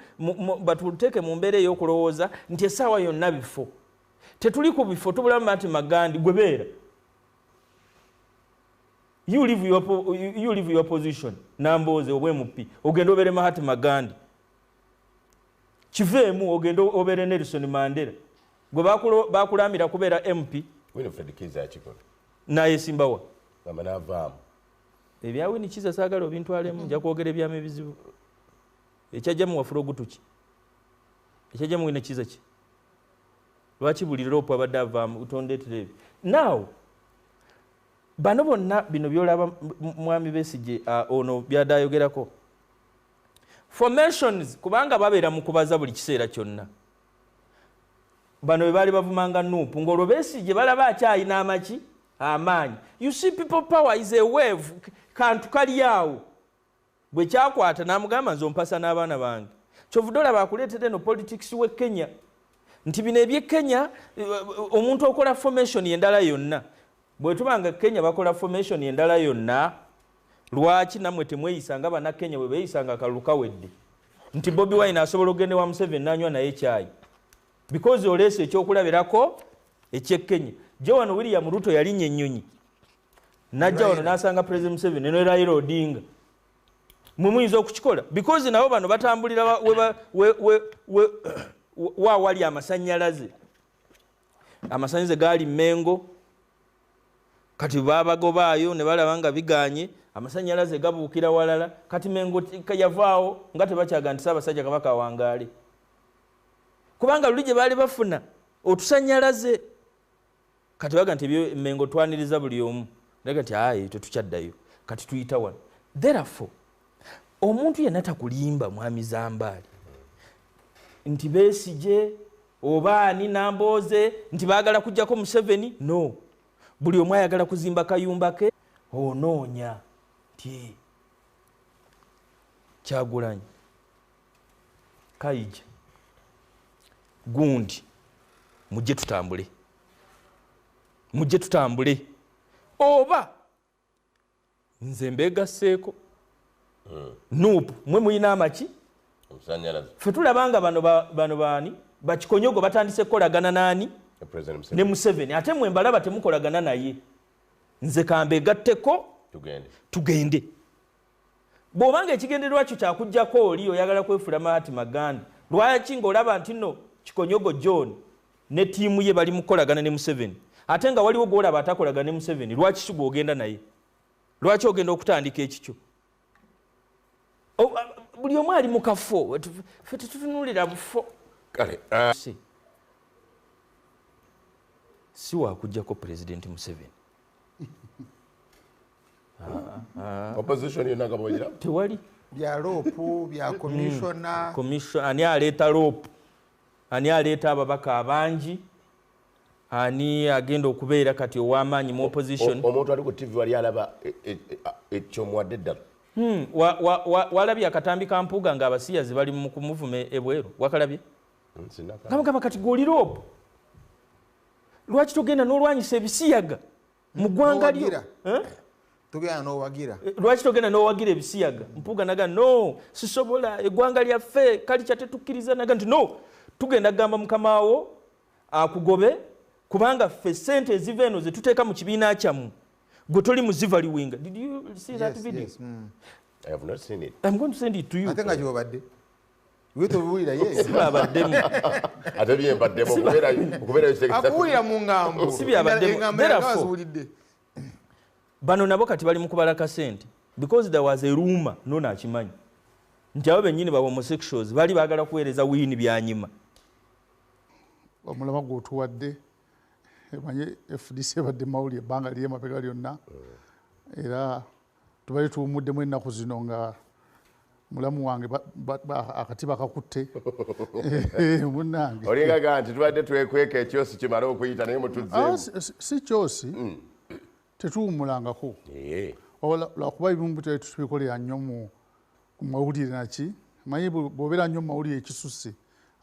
batuteeke mu mbeera ey'okulowooza nti essaawa yonna bifo. Tetuli ku bifo, tubulamu Mahatma Gandhi, gwe beera. You leave your position. Nambooze obw'MP, ogende obeere Mahatma Gandhi. Kiveemu ogende obeere Nelson Mandela. Gwe bakulamira kubeera MP. Winifred Kiza yakikola. Naye simbawa. Gamba n'avaamu. Ebya Winnie Kiza saagala obintwalemu, nja kwogera ebyama ebizibu. Ekyajja mu wafula ogutuki. Ekyajja mu Winnie Kiza ki? Lwaki buli loopu abadde avaamu, utondeetere ebyo. Now, bano bonna bino by'olaba mwami Besigye, ono byadde ayogerako. Formations, kubanga babeera mu kubaza buli kiseera kyonna. Bano be baali bavumanga NUP, ng'olwo Besigye balaba akyalina amaki? Amaanyi. You see, people power is a wave. Kantu kali awo. Bwe kyakwata n'amugamba nze ompasa n'abaana bange. Kyovudde olaba akuleetera eno politics w'e Kenya. Nti bino eby'e Kenya, omuntu okola formation endala yonna. Bwe tuba nga Kenya bakola formation endala yonna, lwaki nammwe temweyisa nga Bannakenya bwe beeyisa nga akalulu kawedde? Nti Bobi Wine asobola okugenda ewa Museveni n'anywa naye caayi. Because oleese ekyokulabirako eky'e Kenya. Gye wano William Ruto yalinnya ennyonyi. N'ajja wano n'asanga President Museveni ne Raila Odinga. Mwe muyinza okukikola. Because nabo bano batambulira wa wali amasannyalaze. Amasannyalaze gaali Mmengo. Kati baabagobaayo ne balaba nga biganye, amasannyalaze gabuukira walala. Kati Mmengo yavaawo nga tebakyaga nti Ssaabasajja Kabaka awangaale. Kubanga luli gye baali bafuna otusannyalaze. Kati baga nti ebyo Mmengo twaniriza buli omu. Naga nti ayi tetukyaddayo. Kati tuyita wano. Therefore, omuntu yenna takulimba mwami Zambaali nti Besigye oba ani Nambooze nti baagala kuggyako Museveni. No. Buli omu ayagala kuzimba kayumba ke, onoonya nti Kyagulanyi, Kaija, gundi, mujje tutambule. Mujje tutambule. Oba nze mbeegasseeko. NUP, mwe muyina amaki? Omusannyalazo. Ffe tulaba nga bano baani? Bakikonyogo batandise kukolagana n'ani? President Museveni. Ne Museveni. Ate mwe mbalaba temukolagana naye. Nze kambegatteko tugende. Bw'obanga ekigendererwa kyo kyakuggyako oli oyagala kwefula Mahatma Gandhi, lwaki ng'olaba nti nno Kikonyogo John ne ttiimu ye bali mu kukolagana ne Museveni, ate nga waliwo gw'olaba atakolagana ne Museveni, lwaki si gw'ogenda naye? Lwaki ogenda okutandika ekikyo? Buli omu ali mu kafo, ffe tetutunuulira bufo. Kale si wakuggyako Pulezidenti Museveni. Opposition yonna nga bw'ogira? Tewali. Bya loopu, bya commissioner. Ani aleeta loopu? Ani aleeta ababaka abangi? Ani agenda okubeera kati ow'amaanyi mu opposition? Omuntu ali ku TV wali alaba ekyomuwadde eddala. Walabye akatambi ka Mpuuga ng'abasiyazi bali mu kumuvuma ebweru, wakalabye? Gamba kati gw'oli loopu. Lwaki togenda n'olwanyisa ebisiyaga mu ggwanga lyo? Togenda n'owagira. Lwaki togenda n'owagira ebisiyaga? Mpuuga naga no, sisobola, eggwanga lyaffe kalikya tetukkiriza. Naga nti no, tugenda kugamba mukamaawo akugobe kubanga ffe ssente eziva eno ze tuteeka mu kibiina kyammwe gwe toli muzivaliwinga. Did you see that video? Yes. I have not seen it. I'm going to send it to you. Ate nga gy'obadde. Wetobuwulira ye. Sibabaddemu. Ate bye mbaddemu okubeera akuwulira mu ngambo. Si byabaddemu. Therefore, bano nabo kati bali mu kubala kasente because there was a rumor, nono akimanyi nti abo bennyini ba homosexuals bali baagala kuweereza Winnie Byanyima. Omulama gw'otuwadde emanye FDC ebadde mawulire ebbanga liri emabega lyonna, era tubadde tuwummuddemu ennaku zino nga mulamu wange akati bakakutte munnange. Olingaga nti tubadde twekweka ekyosi kimale okuyita naye mutuzzeemu. Si kyosi, tetuwummulangako. Lwakuba ebimu tubikolera nnyo mu mawulire naki, manyi bw'obeera nnyo mu mawulire ekisusse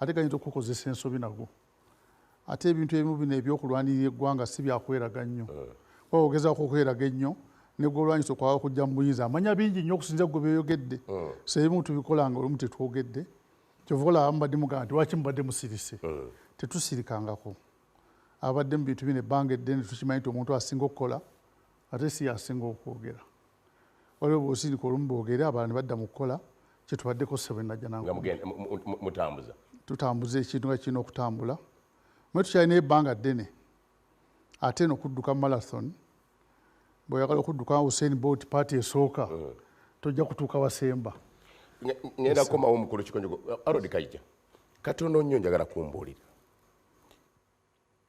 ate gayinza okukozesa ensobi nago. Ate ebintu ebimu bino ebyokulwanirira eggwanga si byakweraga nnyo. Kuba ogezaako okweraga ennyo ne gw'olwanyisa okwagala okujja mu buyinza amanya bingi nnyo okusinza gwe byeyogedde. So ebimu tubikola nga olumu tetwogedde. Kyova olaba mubadde mugamba nti lwaki mubadde musirise? Tetusirikangako. Abadde mu bintu bino ebbanga eddene tukimanyi nti omuntu asinga okukola ate si y'asinga okwogera. Waliwo bw'osirika olumu boogere abalala ne badda mu kukola kye tubaddeko ssebo najja nange. Mutambuza. Tutambuza ekintu nga kirina okutambula. Mwe tukyalina ebbanga ddene ate n'okudduka marathon. Bw'oyagala okudduka Usain Bolt party esooka tojja kutuuka wasemba. Ngenda kukomawo omukulu Kikonyogo. Arodi Kaija, katono nnyo njagala kumbuulira.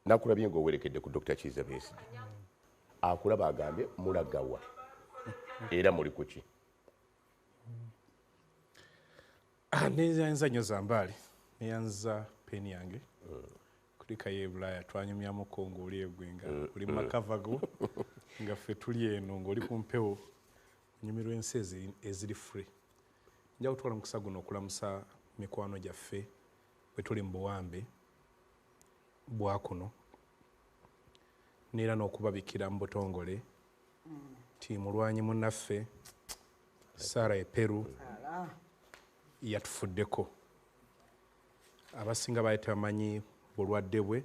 Nakulabye ng'owerekedde ku Dr. Kizza Besigye. Akulaba agambye mulagawa era muli kuki? Neyanza nnyo Zambaali, neyanza peni yange. Kulikayo e Bulaaya twanyumyamuko ng'oli egwe nga oli makavago nga ffe tuli eno ng'oli ku mpewo onyumirwa ensi eziri free. Nja kutwala omukisa guno okulamusa mikwano gyaffe bwe tuli mu buwambe bwa kuno neera n'okubabikira mu butongole nti mulwanyi munnaffe Sarah Eperu yatufuddeko. Abasinga baali tebamanyi bulwadde bwe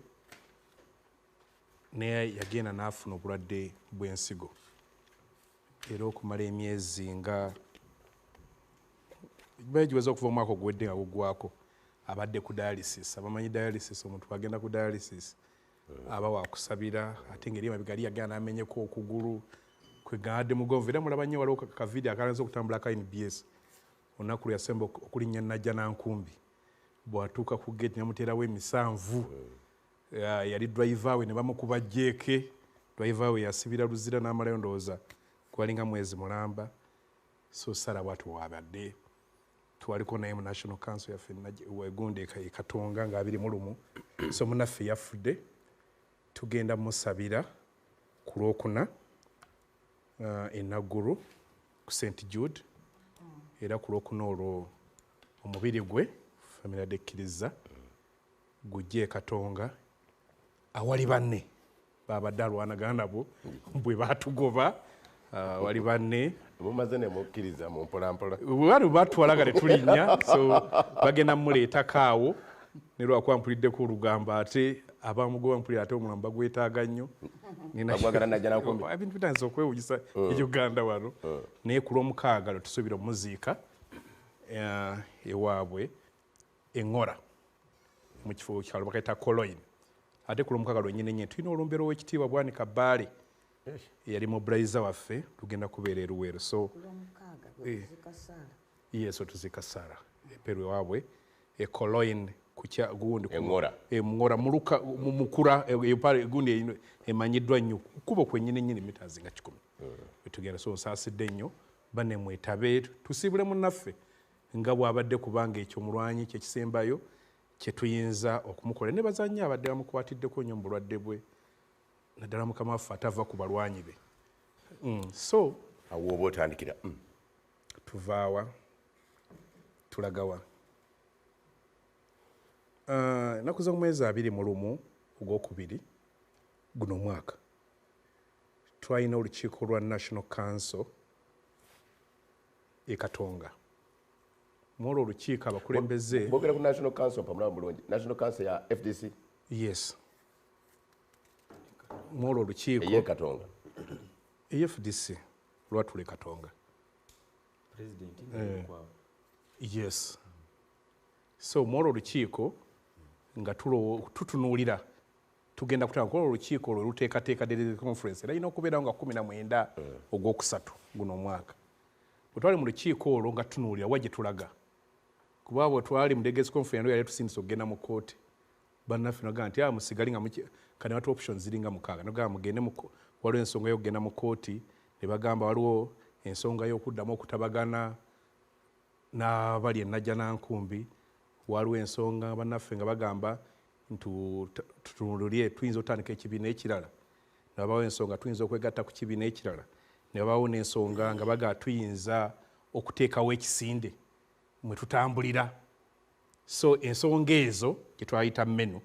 naye yagenda n'afuna obulwadde bw'ensigo era okumala emyezi nga bagiweza okuva omwaka oguwedde nga guggwako abadde ku dialysis. Abamanyi dialysis, omuntu agenda ku dialysis aba wakusabira ate ngeri emabega yali yagenda n'amenyeko okugulu kwegadde mugonvu. Era mulaba nnyo waliwo kavidiyo akalanze okutambula ka NBS olunaku lwe yasemba okulinnya Najja Nankumbi bw'atuuka ku gate n'amuteerawo emisanvu. Yali driver we ne bamukuba jeeke. Driver we yasibira Luzira n'amalayo ndowooza gwalinga mwezi mulamba. So Sarah bw'atyo bw'abadde. Twaliko naye mu National Council yaffe wegundi e Katonga nga 21. So munnaffe yafudde, tugenda musabira ku Lwokuna e Naggulu ku St Jude. Era ku Lwokuna olwo omubiri gwe famire adekkiriza gujje e Katonga awali banne babadde alwanagana nabo bwe baatugoba. Wali banne mumaze ne mukkiriza mu mpolampola bali batwala nga tetulinnya, so bagenda muleetako awo. Ne lwakuba mpuliddeku olugamba ate abamugoba mpulira ate omulambo bagwetaaga nnyo. Bagwagala Najjanankumbi. Ebintu bitandise okwewuunyisa e Uganda wano. Naye ku Lwomukaaga lwe tusuubira omuziika ewaabwe Eŋŋora mu kifo kyalo bakayita Koloin. Ate ku Lwomukaaga lwennyini nnyini tulina olumbe lw'Oweekitiibwa Bwanika Bbaale eyali mobilizer waffe, tugenda kubeera e Luweero. So yes, tuziika Sarah eperu ewaabwe e Koloin gundi Eŋŋora. Eŋŋora muluka mukura epale gundi emanyiddwa nnyo kubo kwennyini nnyini mita zinga 100. Tugenda so nsaasidde nnyo banne mwetabe tusiibule munnaffe nga bw'abadde kubanga ekyo omulwanyi kye kisembayo kye tuyinza okumukola. Ne bazannyo abadde bamukwatiddeko nnyo mu bulwadde bwe naddala Mukama waffe atava ku balwanyi be. So awo oba otandikira tuvaawa tulagawa. Ennaku z'omwezi 21 ogwokubiri guno omwaka twalina olukiiko lwa National Council e Katonga. Mwolwo olukiiko abakulembeze bogera ku National Council pamulaba bulungi. National Council ya FDC? Yes. Mwolwo olukiiko eye Katonga. FDC lwatule Katonga. President yes. So mwolwo olukiiko nga tutunuulira tugenda kutandika olwo olukiiko olwo luteekateeka delegate conference era erina okubeerawo nga 19 ogwokusatu guno omwaka. Bwe twali mu lukiiko olwo nga tutunuulira wa gye tulaga, kuba bwe twali mu delegate conference yali tusindise okugenda mu kkooti, bannaffe nagamba nti musigale nga kati watu options ziringa 6 nagamba mugende waliwo ensonga y'okugenda mu kkooti, ne bagamba waliwo ensonga y'okuddamu okutabagana n'abali e Najjanankumbi, waliwo ensonga bannaffe nga bagamba nti tutunulye tuyinza okutandika ekibiina ekirala, ne wabaawo ensonga tuyinza okwegatta ku kibiina ekirala, ne wabaawo n'ensonga nga bagamba tuyinza okuteekawo ekisinde mwe tutambulira. So ensonga ezo gye twayita menu,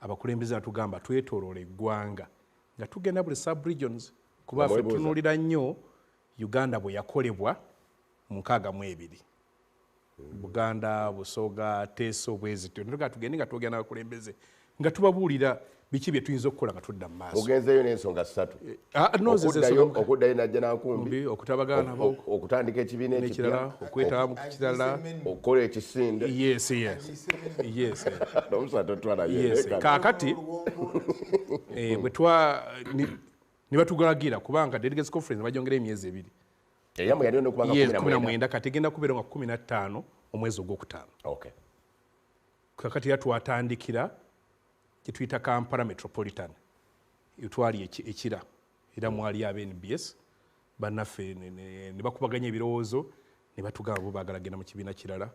abakulembeze batugamba twetooloola eggwanga nga tugenda buli sub-regions kuba ffe tutunuulira nnyo Uganda bwe yakolebwa mu 62. Buganda, Busoga, Teso, bwezityo. Ntuga tugende nga twogera n'abakulembeze nga tubabuulira biki bye tuyinza okukola nga tudda mu maaso. Ogenzeeyo n'ensonga 3. Okuddayo Najjanankumbi, okutabagana nabo, okutandika ekibiina ekipya, okwetaba mu kirala, okukola ekisinde. Yes, yes. Yes. Yes. Kaakati bwe twa ne batugalagira kubanga delegates conference bagyongera emyezi 2. Eyamwe yali okubanga 19 kati egenda kubeera nga 15 omwezi ogwokutaano. Okay. Kakati era twatandikira kye tuyita Kampala Metropolitan. Twali Ekira era mwali aba NBS bannaffe ne bakubaganya ebirowoozo ne batugamba bo baagala genda mu kibiina kirala.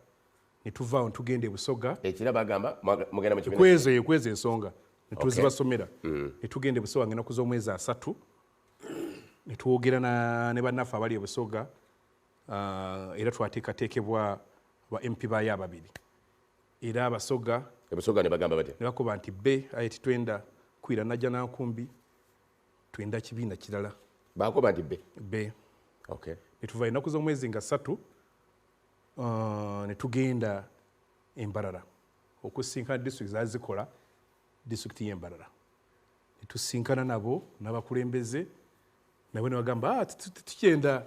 Ne tuvaawo tugenda e Busoga. Ekira bagamba mugenda mu kibiina. Kwezo ensonga ne tuzibasomera. Ne tugenda e Busoga ng'ennaku z'omwezi 3 ne twogera ne bannaffe abali e Busoga era twateekateekebwa ba MP baayo ababiri. Era Abasoga e Busoga ne bagamba batya? Ne bakuba nti be aye titwenda kwira Najjanankumbi, twenda kibiina kirala. Bakuba nti be? Be. Okay. Ne tuva ennaku z'omwezi nga 3 ne tugenda e Mbarara okusinkana district zaali zikola disitulikiti y'e Mbarara. Ne tusinkana nabo n'abakulembeze nabo ne bagamba tukyenda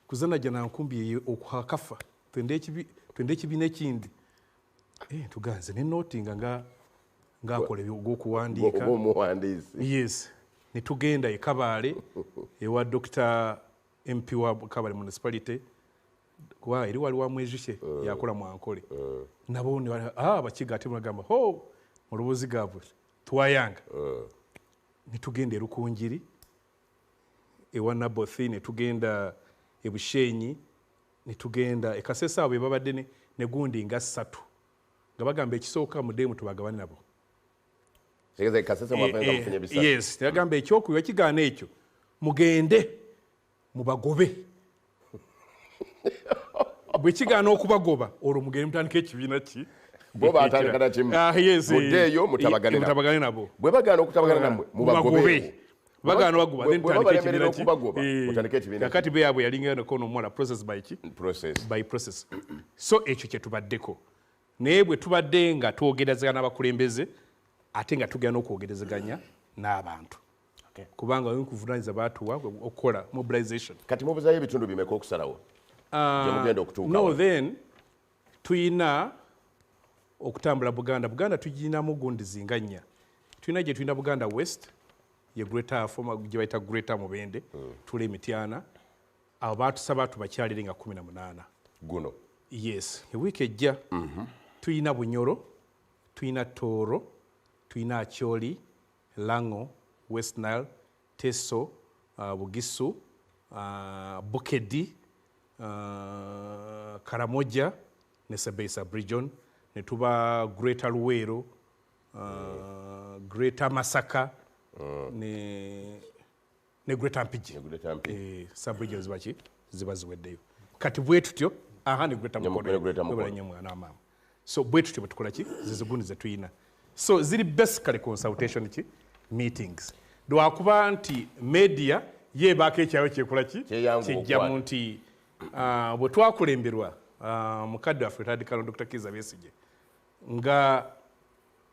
kuza Najjanankumbi okuhakafa twende ekibiina ekindi. Tuganze ne notinga nga ng'akola ogw'okuwandiika. Yes. Ne tugenda e Kabale ewa Dr. MP wa Kabale Municipality kuba eri wali wa Mwejishe yakola mu Ankole. Nabo ne Abakiga ate bagamba ho mu lubuzi gaabwe twayanga. Ne tugenda e Rukunjiri ewa Nabothi, ne tugenda e Bushenyi, ne tugenda e Kasese abo babadde ne gundi nga 3 nga bagamba ekisooka muddeemu tubagabane nabo. Yes, bagamba ekyokunywa kigaana ekyo mugende mubagobe. Bwe kigaana okubagoba olwo mugende mutandike ekibiina ki bo batandika na kimu. Muddeeyo mutabagane nabo. Bwe bagaana okutabagana nammwe mubagobe. Bagaana bagoba then mutandike ekibiina. Kakati be yabwe yalinga nako n'omuwala process by ki? Process. By process. So ekyo kye tubaddeko. Naye bwe tubadde nga twogerezeganya n'abakulembeze, ate nga tugenda n'okwogerezeganya n'abantu. Kubanga okuvunaanyizibwa baatuwa okukola mobilization. Kati mubuzayo ebitundu bimeka okusalawo? Gye mugenda okutuuka? No, then tuyina okutambula Buganda. Buganda tugirinamu gundi zinga nnya. Tulina gye tulina Buganda West, ye Greater former gye bayita Greater Mubende, tula Emityana. Abo baatusaba tubakyalire nga 18. Guno? Yes, ewiiki ejja. Tuyina Bunyoro, tuyina Tooro, tuyina Acholi, Lango, West Nile, Teso, Bugisu, Bukedi, Karamoja ne Sebei sub-region, ne tuba Greater Luweero, Greater Masaka, ne Greater Mpigi. Sub-region ziba ki? Ziba ziweddeyo. Kati bwe tutyo, aha, ne Greater Mukono. Mukono. Mwana wa maama. So bwe tutyo bwe tukola ki? Zizigundi ze tuyina. So ziri basically consultation ki? Meetings. Lwakuba nti media yeebaako ekyayo kyekola ki? Kijjamu nti bwe twakulemberwa mukadde waffe Radical Dr. Kizza Besigye nga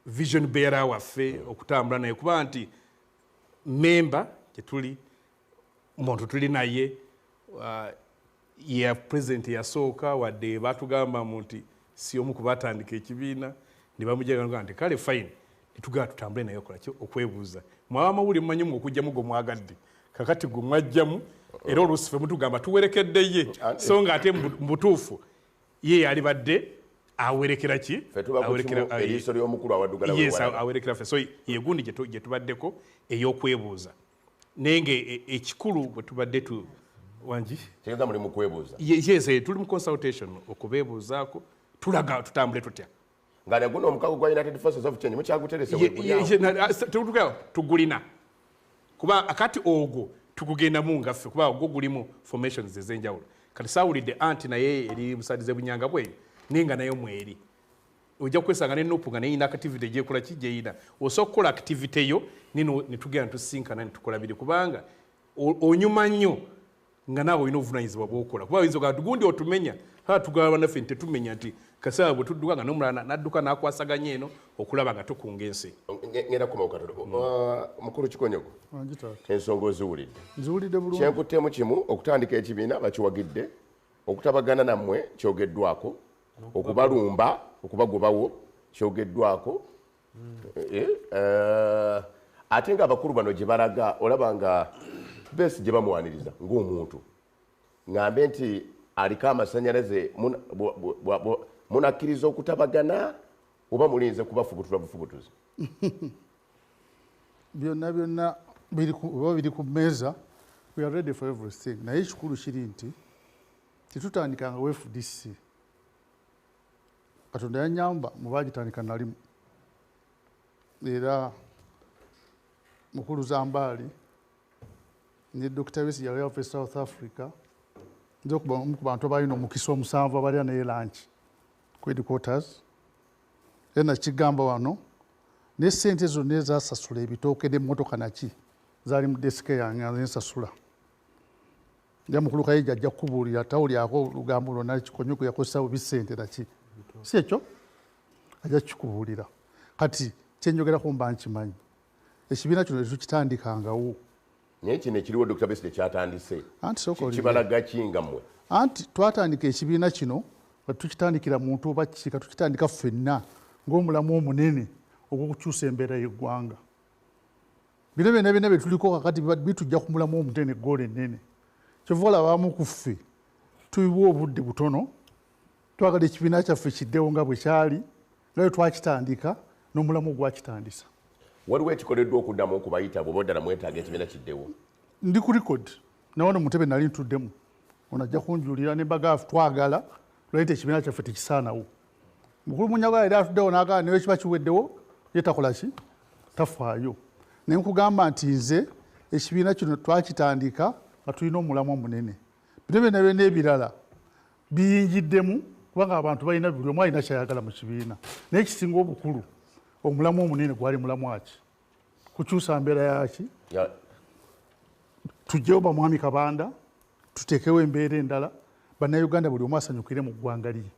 vision bearer waffe okutambula naye, kuba nti member gyetuli muntu tuli naye, ya president yasooka, wadde batugamba mu nti si omu ku batandika ekibiina, ne bamujja nti kale fine, netugala tutambule naye okola ki? Okwebuuza. Mwaba amawulire mumanyi mu okugyamu gwe mwagadde, kakati gwe mwajjamu, era oluusi ffe mutugamba tuwerekedde ye, so nga ate mu butuufu ye yalibadde awerekera ki? Eriiso ly'omukulu awaddugala. Yes, awerekera ffe. So ye gundi gye tubaddeko ey'okwebuuza. Naye nga ekikulu bwe tubadde tu wangi? Kitegeeza muli mu kwebuuza. Yes, tuli mu consultation okubeebuuzaako, tulaga tutambule tutya. Nga ne guno omukago gwa United Forces of Change mukyaguterese wegulyao. Tugulina. Kuba akati ogwo tukugendamu nga ffe, kuba ogwo gulimu formations ez'enjawulo. Kati saawulidde anti naye eri musadize Bunyanga bweyo, naye nga nayo mweri. Ojja kwesanga ne NUP nga neyina activity gyekola ki gyeyina. Osobola okukola activity yo ne tugenda tusinkana ne tukola biri, kubanga onyuma nnyo nga naawe olina obuvunaanyizibwa bw'okola. Kuba oyinza okugamba gundi otumenya, haa tugaba bannaffe nti tetumenya nti kaseera bwe tudduka nga n'omulala n'adduka n'akwasaganya eno okulaba nga tukunga ensi. Ngenda kukomawo katono. Mukulu Kikonyogo, ensonga oziwulidde. Nziwulidde bulungi. Kyenkuttemu kimu, okutandika ekibiina bakiwagidde, okutabagana nammwe kyogeddwako, okubalumba, okubagobawo kyogeddwako. Ate ng'abakulu bano gye balaga olaba nga Besigye bamwaniriza ng'omuntu. Ngambe nti aliko amasannyalaze, munakkiriza okutabagana oba mulinze kubafubutula bufubutuzi? Byonna byonna biri ku mmeeza, we are ready for everything. Naye ekikulu kiri nti tetutandikanga FDC. Katonda yannyamba mu baagitandika nalimu. Era mukulu Zambaali ne Dr. Besigye yali ava e South Africa, nze omu ku bantu abalina omukisa omusanvu abalya naye lunch ku headquarters. Era nakigamba wano ne ssente zonna ezasasula ebitooke n'emmotoka naki zaali mu desike yange nga nzensasula. Era mukulu Kayija ajja kukubuulira tawulyako olugambo lwonna Kikonyogo yakozesa bubi ssente naki. Si ekyo? Ajja kukikubuulira. Kati kyenjogerako mba nkimanyi. Ekibiina kino tetukitandikangawo. Naye kino ekiriwo Dr. Besigye kyatandise. Anti sooka olinde. Kibalaga ki nga mmwe? Anti twatandika ekibiina kino nga tukitandikira muntu oba kika, tukitandika ffenna ng'omulamu omunene ogw'okukyusa embeera y'eggwanga. Bino byonna byonna bye tuliko kakati bitujja ku mulamu omunene, eggoolo ennene. Kyova olaba abamu ku ffe tuyiwa obudde butono, twagala ekibiina kyaffe kiddewo nga bwe kyali, nga bwe twakitandika n'omulamu ogwakitandisa. Waliwo ekikoleddwa okuddamu okubayita bw'oba ddala mwetaaga ekibiina kiddewo? Ndi ku record, na wano mu ntebe nali ntuddemu. Ono ajja kunjulira ne mbaga twagala, lwaki ekibiina kyaffe tekisaanawo. Mukulu Munyagwa era atuddewo n'agamba naye kiba kiweddewo, ye takola ki? Tafaayo. Ne nkugamba nti nze ekibiina kino twakitandika nga tulina omulamwa munene. Bino byonna byonna ebirala biyingiddemu kubanga abantu balina buli omu alina ky'ayagala mu kibiina. Naye ekisinga obukulu omulamwa omunene gwali mulamwa ki? Kukyusa mbeera yaki? Tuggyewo bamwami Kabanda, tuteekewo embeera endala, bannayuganda buli omu asanyukire mu ggwanga lye.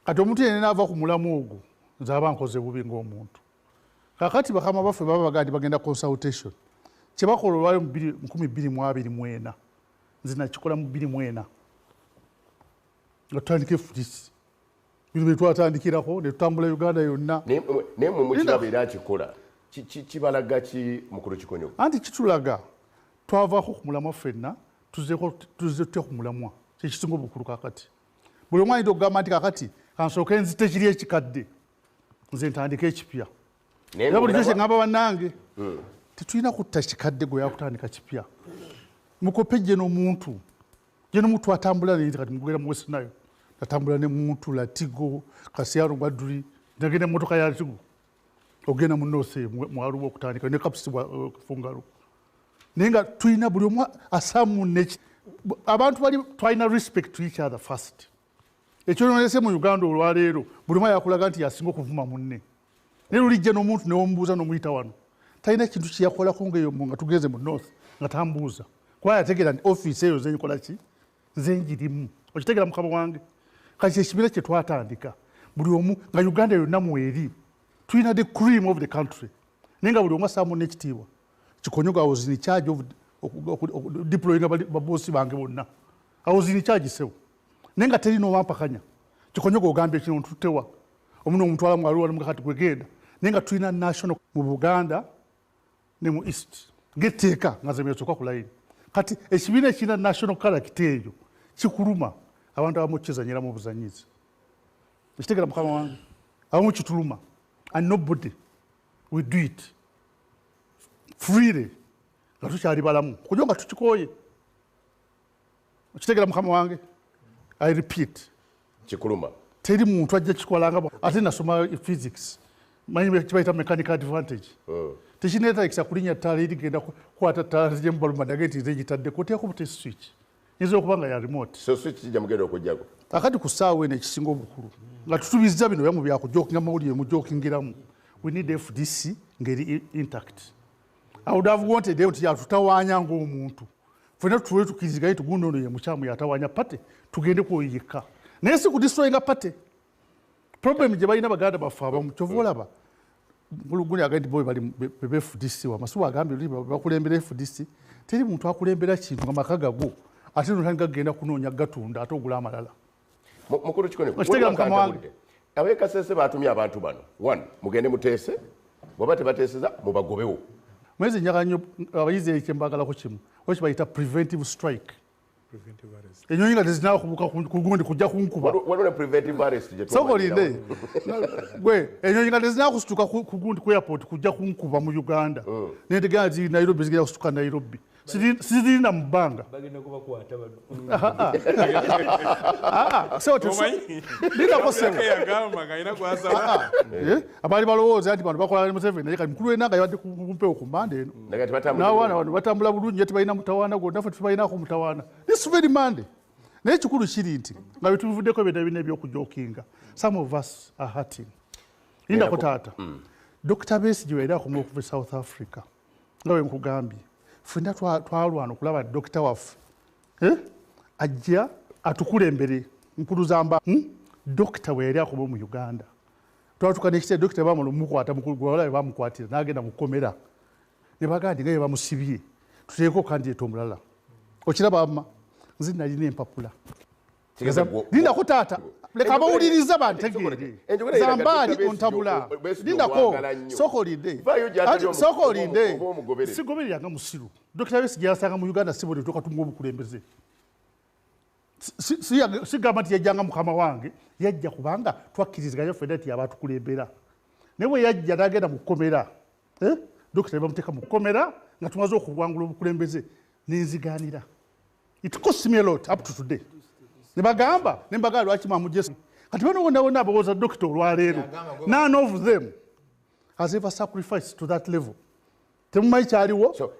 Kati omuntu yenna naava ku mulamu ogwo, nze aba nkoze bubi ng'omuntu. Kakati bakama baffe baba bagamba nti bagenda consultation. Kye bakola olwali mu 2024, nze nakikola mu 2004 nga tutandika FDC. Bino bye twatandikirako ne tutambula Uganda yonna. Naye mmwe mukiraba era akikola. Kibalaga ki, mukulu Kikonyogo? Anti kitulaga twavaako ku mulamwa ffenna, tuzze tutya ku mulamwa, kyekisinga obukulu kakati. Buli omu ayinza okugamba nti kakati kansooke nzite kiri ekikadde, nze ntandike ekipya. Era bulijjo kye ŋŋamba bannange, tetulina kutta kikadde gwe yakutandika kipya. Mukope gye n'omuntu, gye n'omuntu atambula naye, kati mugenda mu West Nile, natambula ne muntu Latigo, Kasiano Badri, nagenda emmotoka ya Latigo. Ogenda mu North mu Arua okutandika ne Kapsi Fungalo. Naye nga tulina buli omu asaamu ne abantu bali twalina respect to each other first. Ekyononese mu Uganda olwaleero buli omu yakulaga nti yasinga okuvuma munne. Naye lulijja n'omuntu ne womubuuza n'omuyita wano. Talina kintu kye yakolako ng'eyo nga tugenze mu North nga tambuuza. Kuba yategeera nti ofiisi eyo nze nkola ki? Nze njirimu. Okitegeera mukama wange? Kati ekibiina kye twatandika buli omu nga Uganda yonna mweri. Tulina the cream of the country. Naye nga buli omu assaamu n'ekitiibwa. Kikonyogo I was in charge of deploying babosi bange bonna. I was in charge sewo. Naye nga teri n'owampakanya. Kikonyogo ogambye kino ntuttewa. Omuno omutwala mu Arua ne kati gwegenda. Naye nga tulina national mu Buganda ne mu East. Ng'etteeka nga ze byesooka ku line. Kati ekibiina ekirina national character eyo kikuluma abantu abamu kizanyiramu obuzanyizi. Ekitegeera mukama wange? Abamu kituluma. And nobody will do it freely nga tukyali balamu kujja nga tukikooye. Okitegeera mukama wange? I repeat, kikuluma. Teri muntu ajja kikolanga. Ate nasoma physics, manyi kibayita mechanical advantage. Tekineetagisa kulinnya ttaala erigenda kukwata ttaala nzije mu baluma nage nti nze ngitaddeko, oteekako buti switch. Nyinza okuba nga ya remote. So switch kijja mugenda okuggyako. Akati ku ssaawa eno ekisinga obukulu nga tutubizza bino byamu byakujokinga mawulire mujokingiramu. We need FDC ng'eri intact. I would have wanted them nti yatutawaanya ng'omuntu. Ffenna tutule tukkiriziganye nti gundi ono ye mukyamu yatawaanya party, tugende kwoyo yekka. Naye si kudestroyinga party. Problem gye balina baganda baffe abamu, kyova olaba Guluguni agambye nti bo bali be FDC wama. Si bw'agambye luli bakulembera FDC, teri muntu akulembera kintu nga maka gago ate n'otandika kugenda kunoonya gatunda ate ogula amalala. Mukulu Kikonyogo, Okitegeera mukama wange? Ab'e Kasese baatumye abantu bano. One, mugende muteese, bw'aba tebateeseza mubagobewo. Mwezi njagala nnyo abayizi ekyo mbagalako kimu, oba kibayita preventive strike. Enyonyi nga tezinaba kubuuka ku gundi kujja kunkuba. Waliwo ne preventive arrest gye Sooka twamanyirawo. olinde. Gwe, enyonyi nga tezinaba kusituka ku gundi ku airport kujja kunkuba mu Uganda. Nentegera nti Nairobi zigenda kusituka Nairobi. Sizirina mu bbanga. Bagenda kubakwata bano. Omanyi? Lindako ssebo. Yagamba nga alina gw'asaba. Abaali balowooza nti bano bakola ne Museveni, naye kati mukulu w'enanga yabadde ku mpewo ku Monday eno. Naye kati batambula N'abaana bulungi. bano batambula bulungi, ye tebalina mutawaana gwonna, ffe tetubalinaako mutawaana. This very Monday. Naye ekikulu kiri nti nga bye tubivuddeko byonna byonna eby'okujokinga, some of us are hurting. Lindako taata. Dr. Besigye yali akoma okuva e South Africa, nga bwe nkugambye. Ffenna twalwana okulaba dokita waffe. Ajja atukulembere nkuluzamba. Dokita bwe yali akoma mu Uganda. Twatuuka n'ekiseera dokita bamala omukwata mukulu gwe walabe bamukwatira n'agenda mu kkomera. Ne bagamba nti nga bye bamusibye, tuteeko candidate omulala. Okiraba amma? Nze nalina empapula. Lindako taata. Leka abawuliriza bantegeere. Enjogera eraga Zambaali Dr. Besigye ontabula. Besigye Lindako. omwagala nnyo. Sooka olinde. Vaayo gy'atali Anti sooka olinde. oba omugoberere. Sigoberera nga musiru. Dr. Besigye yasanga mu Uganda si buli tuuka tumuwa obukulembeze. Sigamba nti yajjanga mukama wange, yajja kubanga twakkiriziganya ffenna nti y'abaatukulembera. Naye bwe yajja n'agenda mu kkomera, Dokita ne bamuteeka mu kkomera nga tumaze okuwangula obukulembeze, nenzigaanira. It cost me a lot up to today. Ne bagamba, ne mbagamba lwaki mwamugye. Kati bano bonna bonna abawooza dokita olwaleero, none of them has ever sacrificed to that level. Temumanyi kyaliwo? So,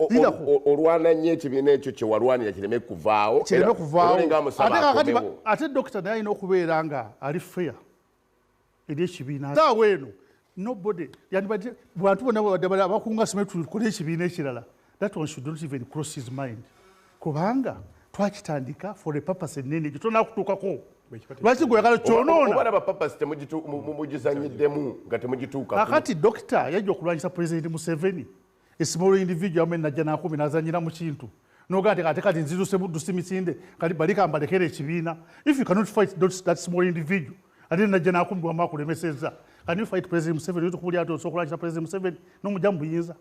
Lindako. Olwana nnyo ekibiina ekyo kye walwanira kireme kuvaawo. Kireme Era kuvaawo. olinga amusaba Ate kakati akomewo. ate dokita naye alina okubeera nga ali fair eri ekibiina. Saawa eno, nobody, yandibadde, bantu bonna babadde bala, abakunga simanyi tukole ekibiina ekirala. That one should not even cross his mind. Kubanga twakitandika for a purpose ennene gye tonakutuukako. Lwaki gwe oyagala kyonoona? Oba laba purpose temugizanyiddemu nga temugituuka. Kakati dokita yajja okulwanyisa President Museveni, a small individual amene najja n'akumi n'azanyira mu kintu. Noga nti ate kati nziruse buddusi misinde kati balika mbalekere ekibiina. If you cannot fight that small individual, ate najja n'akumi bw'amala akulemesezza. Can you fight President Museveni? Oyinza okuwulira nti osobola okulwanyisa President Museveni n'omugya mu buyinza.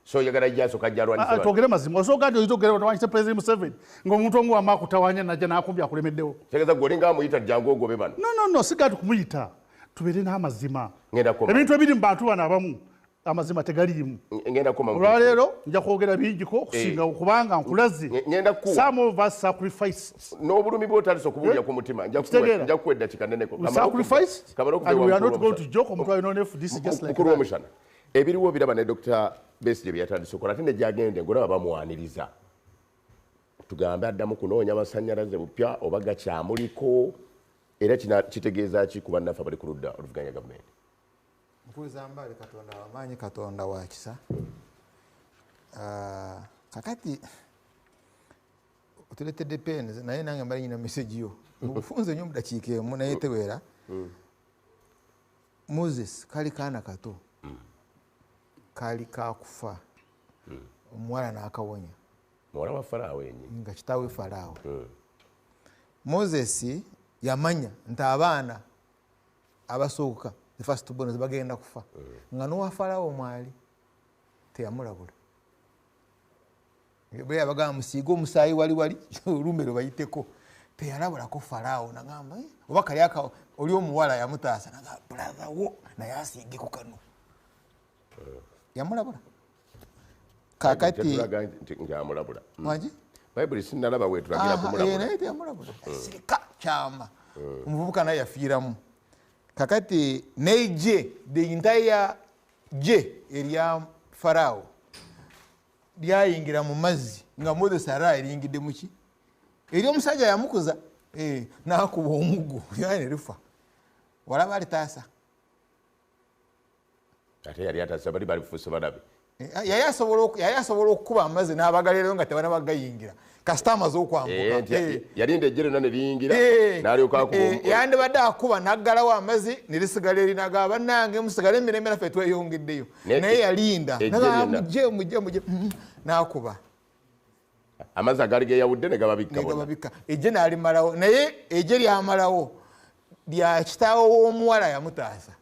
So oyagala ajja asooke ajje alwanyise bano? Twogere mazima. Osooka nti oyinza okugenda olwanyise President Museveni ng'omuntu omu wamma akutawaanya najja n'akumbi akulemeddewo. Kitegeeza ggwe olinga amuyita jangu ogobe bano. No, no, no, siga nti kumuyita. Tubeere n'amazima. Ngenda kukoma. Ebintu ebiri mu bantu bano abamu amazima tegaliimu. Ngenda kukoma mu Olwaleero nja kwogera bingiko okusinga kubanga nkulaze. Ngenda kukuwa. Some of us sacrificed. N'obulumi bw'otandise okubuulira ku mutima. Nja Kitegeera. kuwa eddakiika nneneko. We sacrificed Kamala okuva and we are ewa not going to joke omutwalo yonoona FDC just like Mukulu that. w'omushana. Ebiriwo biraba ne Dr. Besigye bye yatandise okukola ate ne gy'agenda ng'olaba bamwaniriza. Tugambe addamu kunoonya masannyalaze bupya oba gakyamuliko era kitegeeza ki ku bannaffe abali ku ludda oluvuganya gavumenti? Mukulu Zambaali, Katonda w'amaanyi, Katonda wa kisa. Kakati otuleetedde peni naye nange mbali nyina message yo. Mu bufunze nnyo mu ddakiika emu naye teweera. Moses kali kaana kato. Kali kakufa. Omuwala n'akawonya. Muwala wa Faraawo yennyini. Nga kitaawe Faraawo. Moses yamanya nti abaana abasooka the first born bagenda kufa. Nga n'owa Faraawo mwali teyamulabula. Bwe yabagamba musiige omusaayi wali wali olumbe lwe bayiteko. Teyalabulako Faraawo n'agamba, oba kali aka oli omuwala yamutaasa n'agamba brother wo naye asiigeko kano. Yamulabula. Kakati Tetulaga nti ng'amulabula. Wangi? Bayibuli sinnalaba weetulagira kumulabula. Naye teyamulabula. Sirika kyama. Omuvubuka naye yafiiramu. Kakati n'eggye, the entire ggye erya Faraawo lyayingira mu mazzi nga Moses ara eriyingidde mu ki? Eri omusajja yamukuza, n'akuba omuggo, lyali ne lifa. Walaba alitaasa. Ate yali ataasa bali balifuuse balabe. Yali asobola okukuba amazzi n'abagalirayo nga tebanabagayingira. Kasita amaze okwambuka. Yalinda eggye lyonna ne liyingira, n'alyoka akuba omuggo. Yandibadde akuba n'aggalawo amazzi ne lisigala eri n'agamba, bannange musigale emirembe naffe tweyongeddeyo. Naye yalinda. Ejje lyonna. N'agamba, mujje, mujje, mujje. N'akuba. Amazzi agaali geeyawudde ne gababikka Ne bonna. gababikka. Ejje n'alimalawo. Naye ejje lyamalawo lya kitaawe w'omuwala yamutaasa.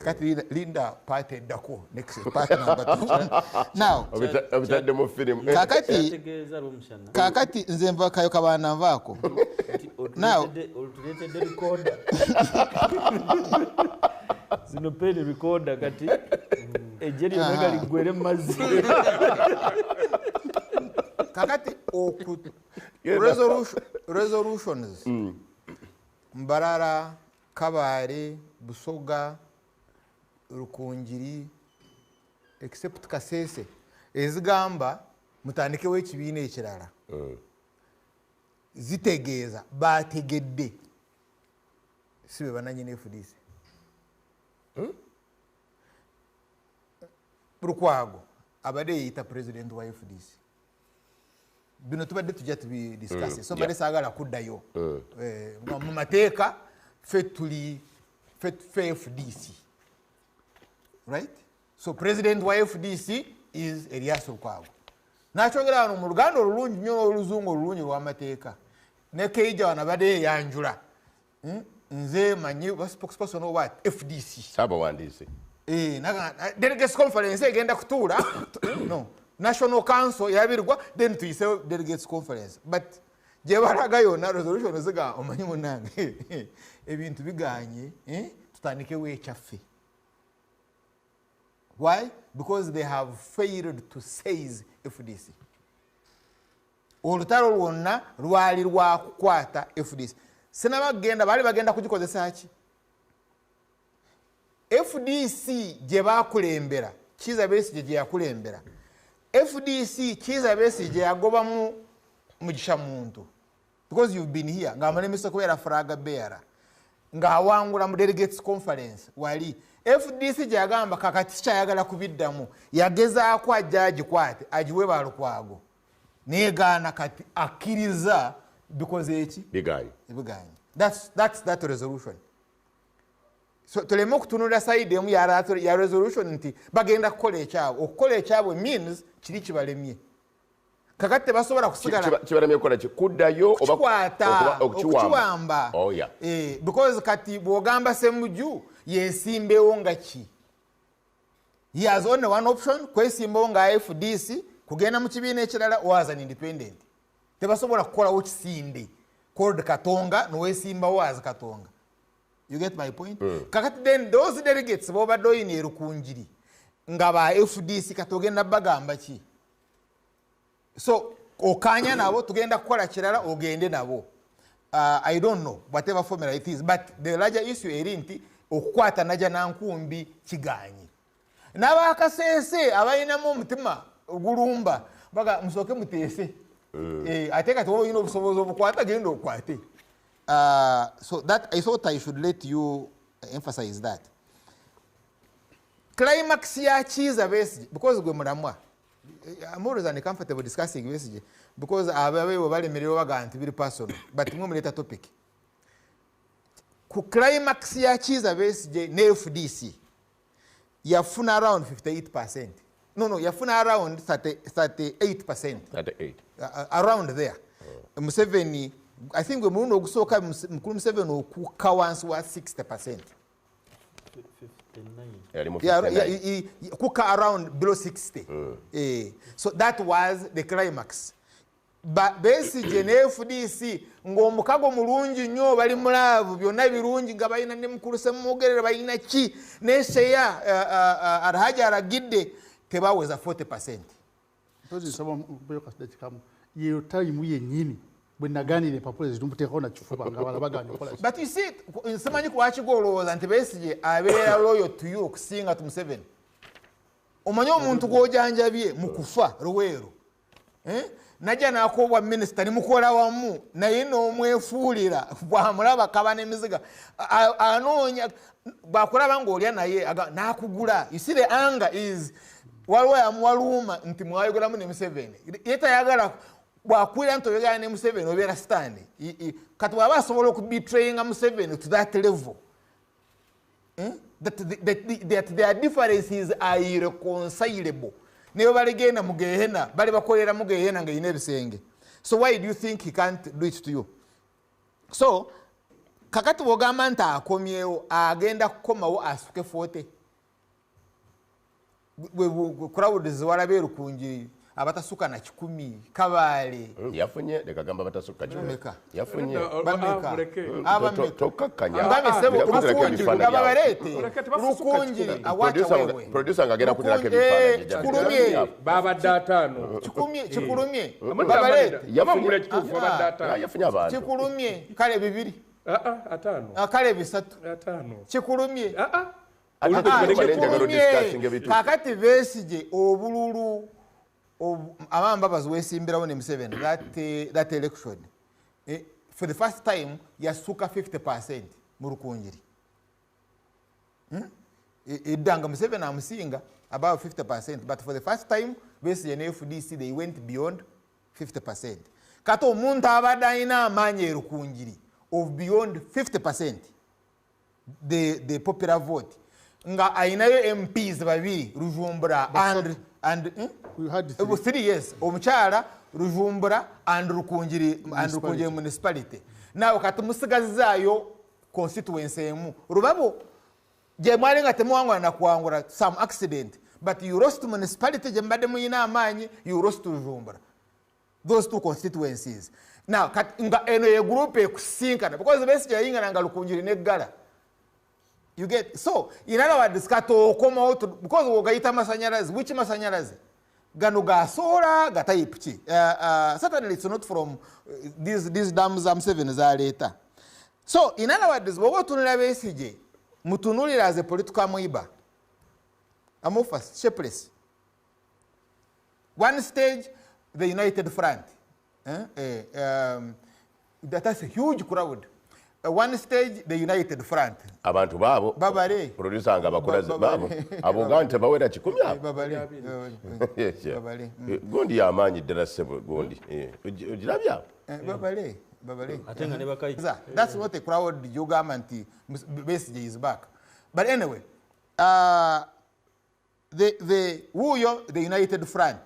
Kati linda part eddako, next part number 2. Now, Obitadde mu firimu. Kyategeeza Rwomushana. Kakati nze nva kayo kabaana nvaako. Nti Now, otuleetedde recorder. Zino pen recorder kati ejje lyonna galiggwere mu mazzi. Kakati resolutions. Mbarara, Kabale, Busoga, Rukungiri, except Kasese, ezigamba mutandikewo ekibiina ekirala. Zitegeeza bategedde si be bannannyini FDC. Lukwago abadde yeeyita president wa FDC. Bino tubadde tujja tubidiscuss. So mbadde saagala kuddayo. Mu mateeka ffe tuli ffe FDC. Right? So president wa FDC is Erias Lukwago. Nakyogera wano mu Luganda olulungi nnyo n'Oluzungu olulungi lw'amateeka. Ne Keija wano abadde yeeyanjula. Nze manyi ba spokesperson owa FDC. Ssaabawandiisi. Delegates conference egenda kutuula. No. National Council yabirwa, then tuyisewo delegates conference. But gye balaga yonna resolution ziga omanyi munnange. Ebintu biganye, tutandikewo ekyaffe. Why? Because they have failed to seize FDC. Olutalo lwonna lwali lwa kukwata FDC. Sinabagenda, baali bagenda kugikozesa ki? FDC gye baakulembera, Kizza Besigye gye yakulembera. FDC Kizza Besigye yagobamu Mugisha Muntu. Because you've been here, ng'amalemesa kubeera flag bearer, ng'awangula mu delegates conference wali. FDC gye yagamba kakati sikyayagala kubiddamu, yagezaako ajja agikwate, agiwe ba Lukwago. Neegaana kati akkiriza Bikoze eki? Biganye. Biganye. That's that resolution. So tuleme okutunula side emu ya resolution nti bagenda kukola ekyabwe. Okukola ekyabwe means kiri kibalemye. Kakati tebasobola kusigala. Kibalemye kukola ki? Kuddayo oba okukiwamba. Oh yeah. Because kati bw'ogamba Ssemujju yesimbewo nga ki? He has only one option, kwesimbawo nga FDC, kugenda mu kibiina ekirala or as an independent. Tebasobola kukolawo kisinde called Katonga n'owesimbawo as Katonga. You get my point? Kakati then those delegates bobadde oyina erukunjiri nga ba FDC katogenda bagamba ki? So okanya nabo tugenda kukola kirala ogende nabo. I don't know whatever formula it is, but the larger issue eri nti okukwata Najja Nankumbi kiganyi. N'abakasese abalinamu omutima ogulumba baga musooke muteese. Ate kati wowe olina obusobozi obukwata genda okwate. So that I thought I should let you emphasize that. Climax ya Kizza Besigye, because gwe mulamwa. I'm always uncomfortable discussing Besigye because ababe balemererwa baga nti biri personal, but mwe muleta topic. Ku climax ya Kizza Besigye ne FDC yafuna around 58%. No, yafuna around 38%. 38. Around there. Museveni, I think we mulundi ogusooka Mukulu Museveni okukka wansi wa 60%. 59. Yeah, kuka around below 60. So that was the climax. But Besigye ne FDC ng'omukago mulungi nnyo bali mulaavu byonna birungi nga balina ne Mukulu Ssemwogerere balina ki ne Sheya Alhaji alagidde tebaweza 40%. Yeyo time yennyini bwe nagaanira empapula ezitumuteekako na kifuba nga abalala bagaanye okukola ki. But you see, simanyi lwaki gw'olowooza nti Besigye abeera loyal to you okusinga to Museveni. Omanyi omuntu gw'ojanjabye mu kufa Luweero. Najja n'akoobwa minisita ne mukola wamu naye n'omwefuulira bw'amulaba kaba n'emiziga anoonya bw'akulaba ng'olya naye n'akugula. You see the anger is waliwo yamuwaluuma nti mwayogeramu ne Museveni. Ye tayagala bw'akuwulira nti oyogera ne Museveni obeera sitaani. Kati bw'aba asobola okubetrayinga Museveni to that level, that their differences are irreconcilable. Ne bwe baligenda mu Gehena, bali bakolera mu Gehena ng'erina ebisenge. So why do you think he can't do it to you? So kakati bw'ogamba nti akomyewo agenda kukomawo asuke 40. Crowd ziwalaba erukungi abatasuka na 10 Kabale. Yafunye leka gamba batasuka 10. Yafunye. Bameka. Tokakkanya. Rukungi awacha wewe. Producer ngagera kuterako ebifaananyi. Kikulumye. Babadde ataano. Kikulumye. Babalete. Yafunye kituufu babadde ataano. Yafunye abantu. Kikulumye kale bibiri. Ataano. Kale bisatu. Ataano. Kikulumye. Kakati Besigye obululu Amama wesimbirawo ne Museveni that election for the first time yasuka 50% mu Rukungiri. Eddanga Museveni amusinga about 50%, but for the first time Besigye ne FDC they went beyond 50%. Kati omuntu abadde alina amaanyi e Rukungiri of beyond 50% the popular vote nga ayinayo MPs babiri Rujumbura and we had 3 years omukyala Rujumbura and Rukungiri municipality. Now kati musigazaayo constituency emu Rubabo gye mwali nga temuwangula na kuwangula some accident, but you lost municipality gye mbadde muyina amaanyi, you lost Rujumbura, those two constituencies. Now kati nga eno ye group ekusinkana because Besigye yayingana nga Rukungiri neggala. You get so in other words kato okomawo because wogayita masanyalaze, which masanyalaze gano ga solar ga type ki? Certainly it's not from these dams M7 zaleeta. So in other words bw'oba otunula Besigye mutunulira as a political amoeba, amorphous, shapeless. One stage the United Front, that's a huge crowd. One stage the United Front. Abantu baabo babale producer nga bakulaze baabo abo nga tebawera 10 abo babale babale gundi yamaanyi ddala ssebo gundi ogirabye abo babale Babale. Ate nga ne bakayi. That's what the crowd yogamba nti Besigye is back. But anyway, the wuyo the United Front.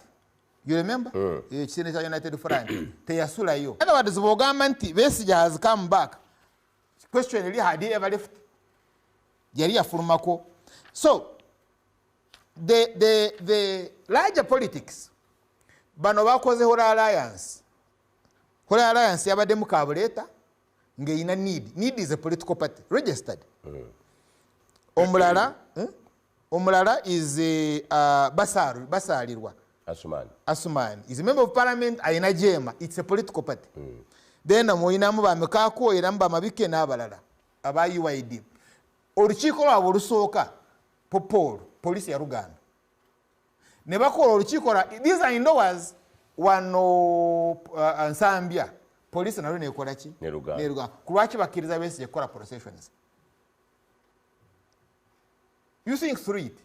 You remember? Ekisinde kya United Front teyasulayo. In other words, bw'ogamba nti Besigye has come back. Question eri, had he ever left? Yali yafulumako. So the larger politics, bano bakoze Holy Alliance. Holy Alliance yabaddemu Kabuleeta ng'erina NEED. NEED is a political party registered. Omulala, Omulala is a Basalirwa. Asumani. Asumani is a member of parliament, ayina JEEMA. It's a political party. Then muyinamu bamekaako era bamabike n'abalala aba UYD. Olukiiko lwabwe olusooka Paul, poliisi ya Luganda. Ne bakola olukiiko lwa these are indoors wano Nsambya. Poliisi nalyo nekola ki? Ne Luganda. Ne Luganda. Ku lwaki bakkiriza Besigye kukola processions? You think through it.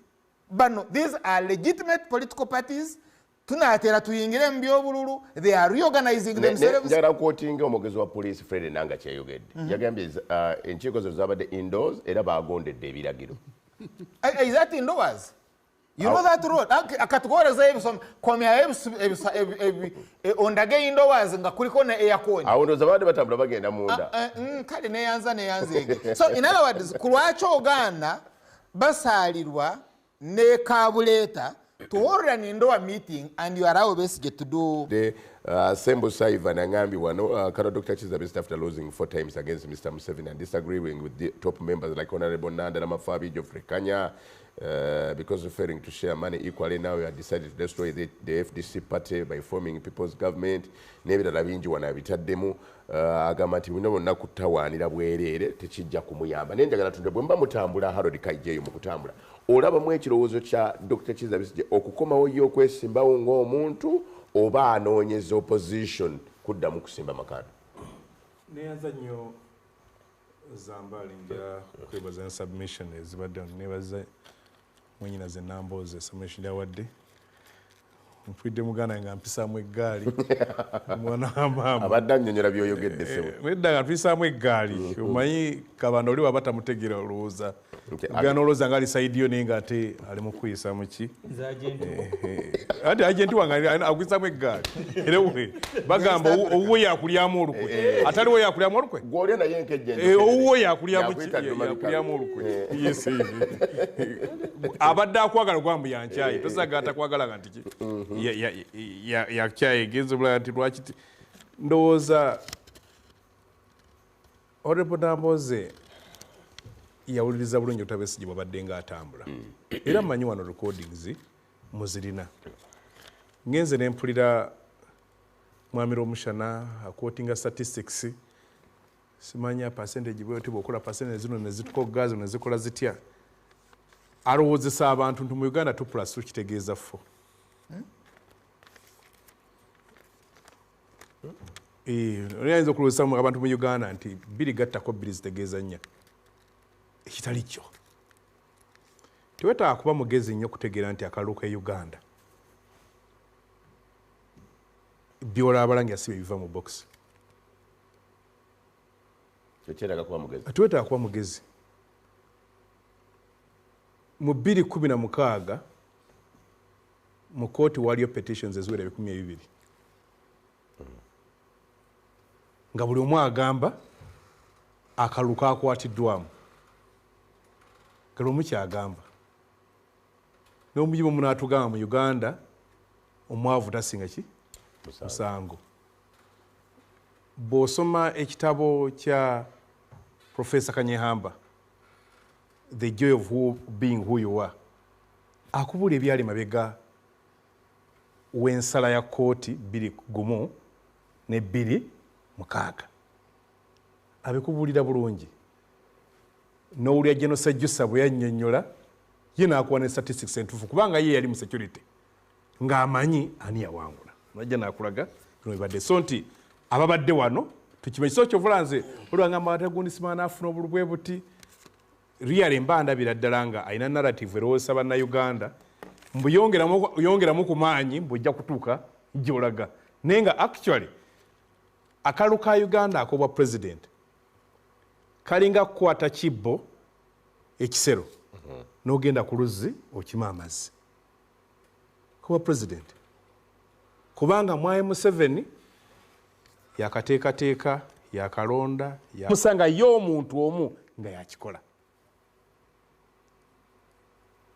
But no, these are legitimate political parties. Tunaatera tuyingire mu by'obululu. They are reorganizing themselves. Njagala quoting omwogezi wa poliisi Fred Nanga kyeyogedde. Yagambye enkiiko zo zabadde indoors era bagondedde ebiragiro. Is that indoors? You know that road. Akatugorezayo ebisoma komyayo ondage indoors nga kuliko ne aircon. Awo ndowooza babadde batambula bagenda munda. Kale neyanza neyanzeege. So in other words, ku lwaki ogaana Basalirwa ne Kabuleeta to hold an indoor meeting and you allow Besigye to do The Sembo Saiva Nangambi wano Colonel Dr. Kizza Besigye after losing 4 times against Mr. Museveni and disagreeing with the top members like Honorable Nanda Namafabi, Geoffrey Kanya, because of failing to share money equally, now we have decided to destroy the FDC party by forming people's government. N'ebirala bingi wano abitaddemu, agamba nti bino bonna kutawaanira bwereere tekijja kumuyamba. Naye njagala tunde bwe mba mutambula Harold Kaijjeyo mu kutambula olabamu ekirowoozo kya Dr. Kizza Besigye okukomawo ye okwesimbawo ng'omuntu oba anoonyeza opposition kuddamu kusimba makanda. Neyanza nnyo Zambaali, nja kwebaza submission ezibadde wano, nebaza mwenyinaze Nambooze submission yawadde. Mpulidde muganda nga mpisaamu eggaali. Mwana wa maama. Abadde annyonnyola by'oyogedde ssebo. Nedda nga mpisaamu eggaali. Omanyi Kabanda oli waba tamutegeera olowooza. Ogenda olowooza nga ali sayidi yo naye ng'ate ali mu kuyisa mu ki? Nze agenti. Ate agenti wange akuyisaamu eggaali. Era we bagamba owuwe yakulyamu olukwe. Ataliwo yakulyamu olukwe? Gw'olya naye enkejje. Owuwe yakulyamu ki? Yakulyamu olukwe. Yes. Abadde akwagala gwambu yankyaye. Tosaga atakwagala nga nti ki? Yakyaye genze bulala nti lwaki ndowooza Honorable Nambooze yawuliriza bulungi Dr. Besigye bw'abadde ng'atambula. Era mmanyi wano recordings muzirina. Ngenze ne mpulira Mwami Rwomushana aquotinga statistics, simanya percentage bw'oti bw'okola percentage zino ne zitukoga zino ne zikola zitya. Alowoozesa abantu nti mu Uganda 2 plus 2 kitegeeza 4. Oyinza okulowooza abantu mu Uganda nti 2 gattako 2 zitegeeza 4. Ekitali kyo. Tewetaaga kuba mugezi nnyo kutegeera nti akalulu ka Uganda by'olaba nga si biva mu box. Tekyetaaga kuba mugezi. Tewetaaga kuba mugezi. Mu 2016 mu kooti waliyo petitions eziwera 12. Nga buli omu agamba akalulu kakwatiddwamu. Kale omu kyagamba. N'omujibu munaatugamba mu Uganda omwavu tasinga ki? Musango. Bw'osoma ekitabo kya Professor Kanyehamba, The Joy of Being Who You Are, akubuulira ebyali mabega w'ensala ya kooti 2-1 ne 2-6. Abikubuulira bulungi. N'owulira General Sejusa bwe yannyonnyola, ye n'akuwa ne statistics entuufu kubanga ye yali mu security ng'amanyi ani yawangula. Najja n'akulaga bino bibadde. So nti ababadde wano tukimanyi. So kyovula nze olwangamba ate gundi simanyi n'afuna obululu bwe buti. Really mba ndabira ddala nga alina narrative erowooza Bannayuganda mbu yongeramu ku maanyi mbu ojja kutuuka gy'olaga. Naye nga actually Akalulu ka Uganda ak'obwa president kalinga kukwata kibbo ekisero n'ogenda ku luzzi okima amazzi kuba president, kubanga Mwai Museveni yakateekateeka, yakalonda, musanga y'omuntu omu nga yakikola.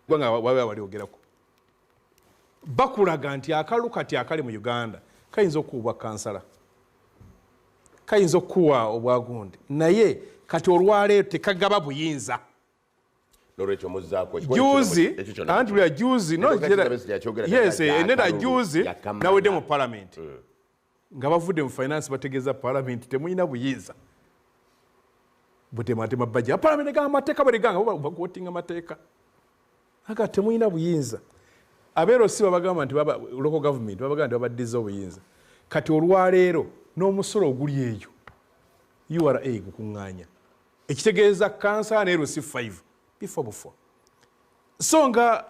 Kubanga wawe waliogerako bakulaga nti akalulu kati akali mu Uganda kayinza okuwubwa kansala, kayinza okuwa obwagundi, naye kati olwaleero tekagaba buyinza. Nolwekyo muzzaako juzi, anti lya juzi, no, yes, neda juzi nawedde mu parliament nga bavudde mu finance bategeeza parliament temulina buyinza butematema bajja parliament egamba amateeka baliganga bakotinga amateeka aga temulina buyinza. Abeero si babagamba nti baba local government babagamba nti babaddiza obuyinza. Kati olwaleero n'omusolo oguli eyo URA gukuŋŋaanya, ekitegeeza kansala ne LC5 bifo bufo. So nga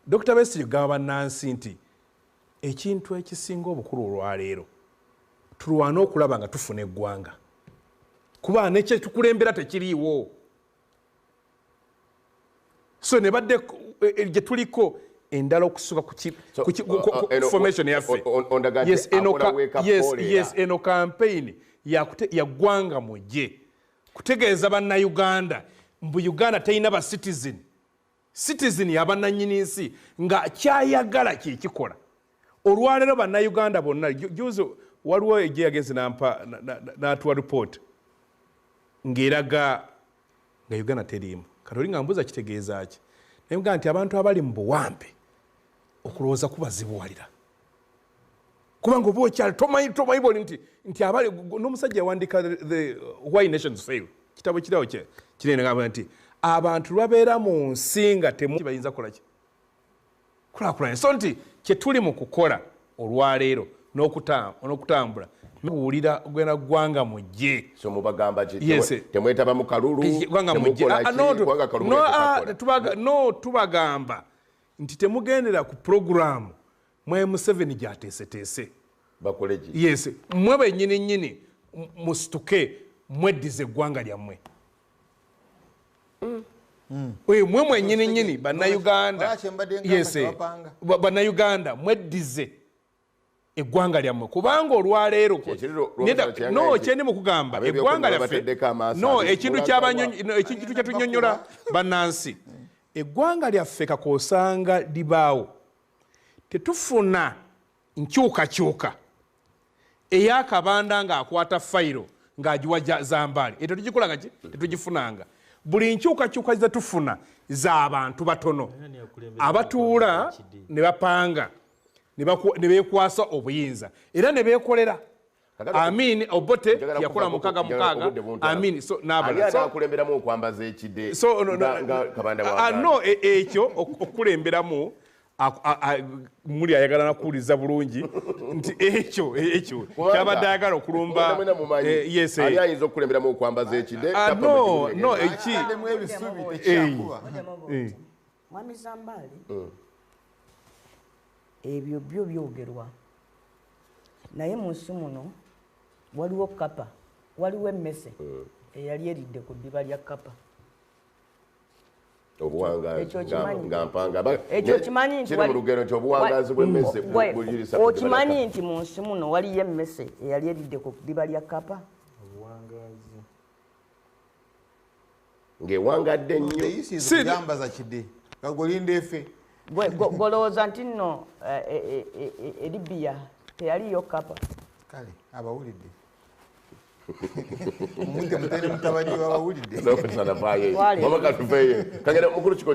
Dr. Besigye gamba bannansi nti ekintu ekisinga obukulu olwaleero tulwane okulaba nga tufuna eggwanga, kuba nekyetukulembera tekiriiwo. So ne badde gye tuliko endala okusuka ku formation yaffe. Yes, eno campaign ya ggwanga mujje kutegeeza bannayuganda mbu Uganda terina ba citizen. Citizen yabannannyini nsi nga kyayagala kyekikola. Olwaleero bannayuganda bonna, juzi waliwo ejje yagenze nampa n'atuwa report ng'eraga nga Uganda teriimu. Kati oli nga mbuuza kitegeeza ki? Naye nga nti abantu abali mu buwambe okulowooza kubazibuwalira, kubanga oba okyali tomanyi boli nti abali n'omusajja yawandiika the Why Nations Fail, kitabo kirawo kinene, ngamba nti abantu lwabeera mu nsi nga bayinza kukola ki kulaakulanya. So nti kye tuli mu kukola olwaleero n'okutambula muwulira gwena ggwanga mujje. So mubagamba ki? Temwetaba mu kalulu, no, tubagamba nti temugendera ku programu Mwai Museveni gy'ateeseteese. Bakole ki? Yes, mmwe bennyini nnyini musituke mweddize eggwanga lyammwe. Mwe mwennyini nnyini bannayuganda, yes, bannayuganda mweddize eggwanga lyammwe, kubanga olwaleero no kyendi mu kugamba eggwanga lyaffe, no ekintu kyetunyonnyola bannansi, eggwanga lyaffe kakoosanga libaawo tetufuna nkyukakyuka ey'akabanda ng'akwata fayiro ng'agiwa Zambaali. Ekyo tugikolanga ki? Tetugifunanga. Buli nkyukakyuka ze tufuna z'abantu batono abatuula ne bapanga ne beekwasa obuyinza era ne beekolera. Amin Obote yakola mukaga mukaga, Amin so n'abalala. So akulemberamu okwambaza ekide nga Kabanda wa no ekyo okukulemberamu muli ayagala nakuwuliza bulungi nti ekyo kyabadde ayagala okulumba. Yes, ani ayinza okukulemberamu okwambaza ekide? No, no, eki Mwami Zambaali, ebyo byo byogerwa, naye mu nsi muno waliwo kapa, waliwo emmese eyali eridde ku ddiba lya kapa. Okimanyi nti mu nsi muno waliyo emmese eyali eridde ku ddiba lya kapa ng'ewangadde nnyo. Golowooza nti nno Libya teyaliyo kapa. Kale abawulidde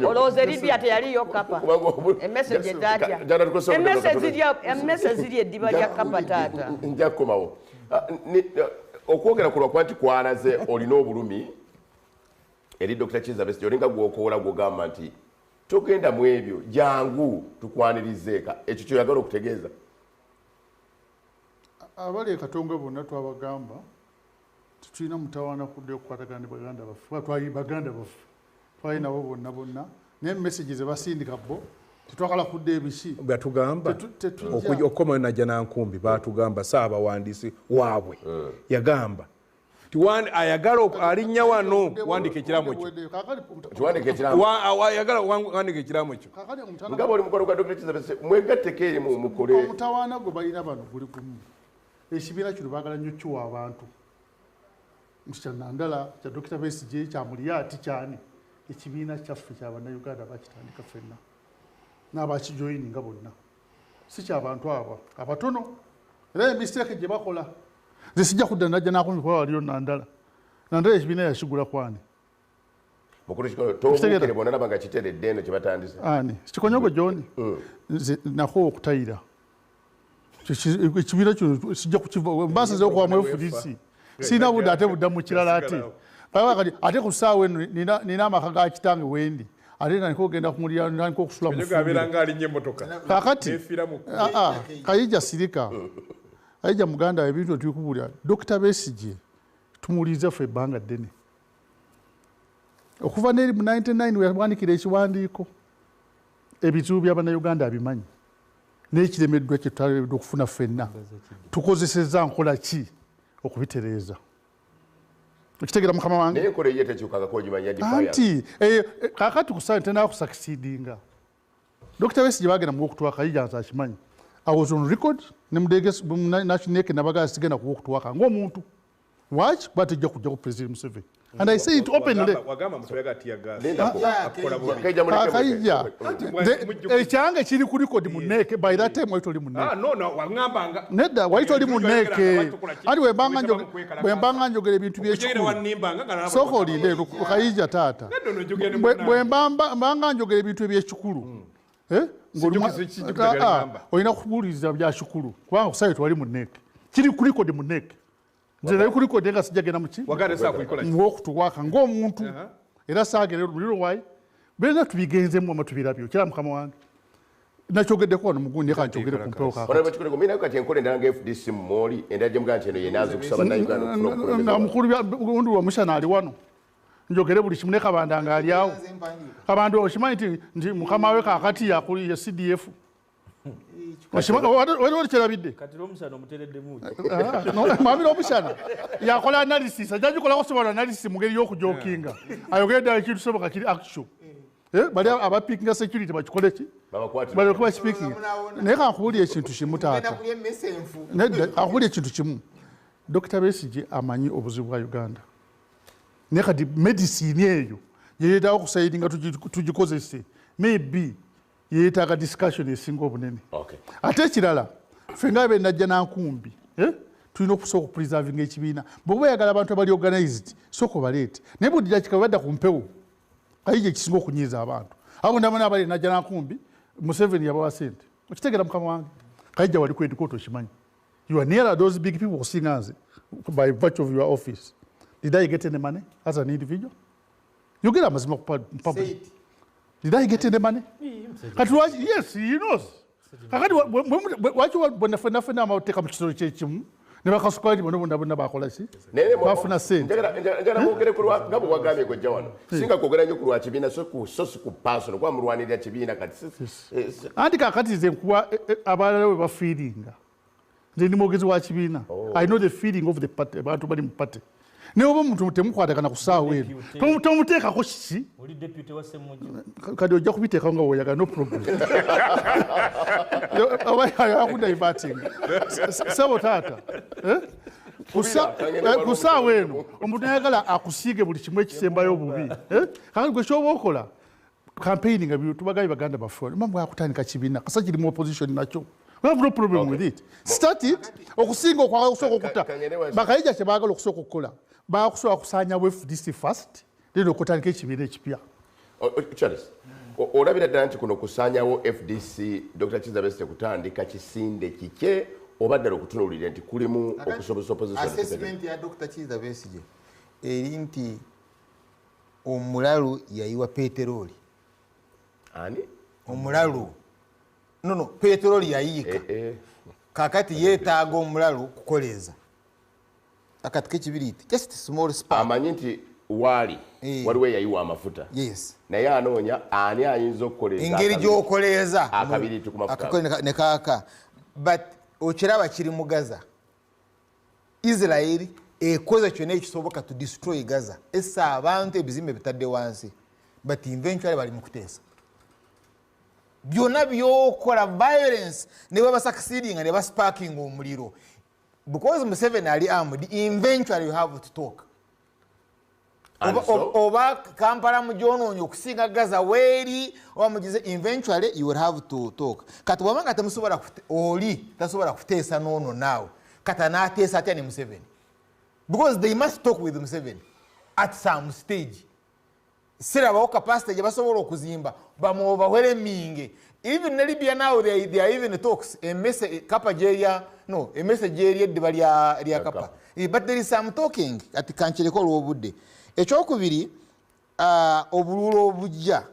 Olowooza Libya teyaliyo kapa, emmese gye taatya, emmese ziri eddiba lya kapa taata. Nja kukomawo okwogera ku lwakuba nti kwalaze olina obulumi eri Dr. Kizza Besigye, olinga gw'okoola gw'ogamba nti togenda mu ebyo, jangu tukwanirizeeka. Ekyo kyoyagala okutegeeza? Abali e Katongwe bonna twabagamba tetulina mutawaana kuddayo okukwatagana ne baganda baffe, twali baganda baffe, twali nabo bonna bonna, naye message ze basindika bo Tetwagala kudda ebiki. Batugamba okukoma Najja Nankumbi batugamba saabawandiisi waabwe yagamba ayagala alinnya wano wandika ekiramo kyo. Ayagala wandika ekiramo kyo. Nga bw'oli mukono gwa Dr. Kizza Besigye mwegatteko eri mukole. Omutawaana gwe balina bano guli gumu. Ekibiina kino baagala nnyo kiwa abantu. Nti kya Nandala, kya Dr. Besigye, kya Mulyati, kyani. Ekibiina kyaffe kya Bannayuganda bakitandika ffenna. N'abakijoyininga bonna. Si ky'abantu abo abatono. Era emistake gye bakola. Nze sijja kudda Najja Nankumbi kuba waliyo Nandala. Nandala ekibiina yakigula kwani. Mukulu Kikonyogo tobuukire bonna naba nga kiteredde eno kye batandise. Ani? Kikonyogo John. Nze nakoowa okutayira. Ekibiina kino sijja kukiva mbasazeewo okuwamu FDC. Sirina budde ate budda mu kirala ate. Kati ate ku ssaawa eno nina amaka ga kitange wendi. Ate ntandika okugenda ku mulyango ntandika okusula mu fumbiro. Kaakati Kayija sirika. Kayija muganda ebintu tubikubuulira. Dr. Besigye tumuwuliriza ffe ebbanga ddene. Okuva n'eri mu 99 we yawandiikira ekiwandiiko ebizibu bya Bannayuganda abimanyi. N'ekiremeddwa kye tutalemeddwa okufuna ffenna. Tukozesezza nkola ki okubitereeza? Okitegeera mukama wange? Naye enkola eyo tekyukangako ogimanya defiance. Anti kaakati ku ssaawa tenaba kusucceedinga. Dr. Besigye baagenda mu okutwaka Kayija nze akimanyi. I was on record ne National nabagala sigenda ku okutwaka ng'omuntu. Lwaki? Kuba tejja kujjako President Museveni. And I say it openly. Kayija ekyange kiri ku record mu NEC. By that time wali toli mu NEC. Nedda wali toli mu NEC. Anti bwe mbanga njogera ebintu by'ekikulu. Sooka olinde Kayija taata. Bwe mbanga njogera ebintu eby'ekikulu. Olina kubuuliriza bya kikulu kubanga kusayo twali mu NEC. Kiri ku record mu NEC. Nze nali ku record nga sijja genda muki ng'okutuwaka ng'omuntu era saagera muliro wayi byonna tubigenzemu ama tubirabye okira mukama wange nakyogeddeko wano mugundi leka nkyogere ku mpewo kaakati. Mina kati enkola endala nga FDC mu endala gye mugamba nti eno yenaaza okusaba Bannayuganda okufuna obukulembeze. Nga mukulu gundi wa Mushana ali wano njogere buli kimu ne Kabanda ng'ali awo. Kabanda okimanyi nti mukama we kaakati yakulira CDF. Waliwo kyerabidde. Kati Rwomushana omuteereddemu ki? Mwami Rwomushana yakola analysis, ajja gikolako sobola analysis mu ngeri y'okujokinga. Ayogere ddala ekintu soboka kiri actual. Bali abapikinga security bakikole ki? Baleke bakipikinga. Naye kankubuulire ekintu kimu taata. Nedda kankubuulire ekintu kimu. Dr. Besigye amanyi obuzibu bwa Uganda. Naye kati medicine eyo yeetaaga okusayidinga tugikozese. Maybe yeetaaga discussion esinga obunene. Ate ekirala ffe nga be Najja Nankumbi tulina okusooka okupreservinga ekibiina. Bw'oba oyagala abantu abali organized sooka obaleete. Naye buli ddakiika bwe badda ku mpewo Kayija ekisinga okunyiiza abantu. Abo ndabona abali Najja Nankumbi Museveni yabawa ssente. Okitegeera mukama wange? Kayija wali ku headquarter okimanyi. You are nearer those big people okusinga nze by virtue of your office. Did I get any money as an individual? Yogera amazima ku public. Did I get any money? Kati lwaki? Yes, he knows. Kakati lwaki bonna ffenna ffenna amateeka mu kisolo kyekimu ne bakasuka nti bonna bonna bonna bakola ki? Bafuna ssente. Njagala mwogere ku lwa nga bwe wagambye gwe ojja wano. Singa kwogera nnyo ku lwa kibiina so si ku personal kuba mulwanirira kibiina kati. Anti kaakati nze nkuwa abalala bwe bafiiringa. Nze ndi mwogezi wa kibiina. I know the feeling of the party, abantu bali mu party. Naye oba omuntu temukwatagana ku ssaawa eno tomuteekako kiki? Oli deputy wa Ssemujju. Kati ojja kubiteekawo nga bw'oyagala, no problem. Oba akudivertinga. Ssebo taata, ku ssaawa eno omuntu ayagala akusiige buli kimu ekisembayo obubi. Kakati gwe ky'oba okola campaigning nga tubagambye baganda baffe mama bwakutandika kibiina kasa kiri mu opposition nakyo. We have no problem with it. Start it. Okusinga okwagala okusooka okutta. Bakayija kye baagala okusooka okukola. Baakusobola kusaanyawo FDC first, then okutandika ekibiina ekipya. Charles, olabira ddala nti kuno kusaanyawo FDC Dr. Kizza Besigye kutandika kisinde kike oba ddala okutunuulira nti kulimu okusobozesa opposition. Assessment ya Dr. Kizza Besigye eri nti omulalu yayiwa peteroli. Ani? Omulalu. No, peteroli yayiika. Kakati yeetaaga omulalu kukoleeza. Akati k'ekibiriiti, just small spark. Amanyi nti Waali Eh. waliwo eyayiwa amafuta. Yes. Naye anoonya ani ayinza okukoleeza engeri gyokoleeza akabiriiti ku mafuta. Akakole ne kaaka. But okiraba kiri mu Gaza. Israel ekoze kyonna ekisoboka to destroy Gaza, essa abantu, ebizimbe bitadde wansi, but eventually bali mu kuteesa. Byonna byokola violence, ne baba succeeding ne basparking omuliro, because Museveni ali armed, eventually you have to talk. And so? Oba Kampala mugyonoonye okusinga Gaza weeri, oba mugize, eventually you will have to talk. Kati bwaba nga temusobola oli tasobola kuteesa noono naawe, kati anaateesa atya ne Museveni? Because they must talk with Museveni at some stage. Sirabawo capacity gye basobola okuzimba bamuoverwhelming. Even ne Libya now, they are even talks emese kapa gyerya no emese gyeri eddiba lya kapa. Kapa. But there is some talking. Ati kankireko olw'obudde. Ekyokubiri, obululu obujja,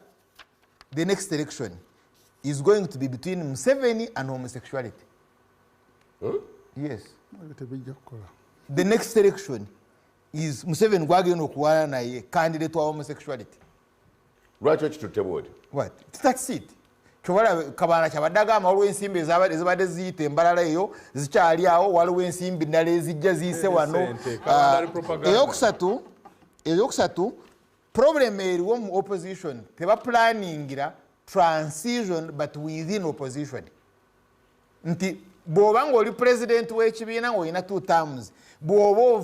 the next election is going to be between Museveni and homosexuality. Yes. Tebijja kukola. The next election is Museveni gwagenda okulwana naye candidate wa homosexuality. Lwaki okitutte bwoti? What? That's it. Kyobala Kabanda kyabadde agamba, waliwo ensimbi ezibadde ziyita embalala eyo zikyali awo, waliwo ensimbi endala ezijja ziyise wano. Sente, Kabanda ali propaganda. Eyokusatu, problem eriwo mu opposition, tebaplanningira transition, but within opposition, nti bw'oba ng'oli president w'ekibiina ng'olina two terms, bw'oba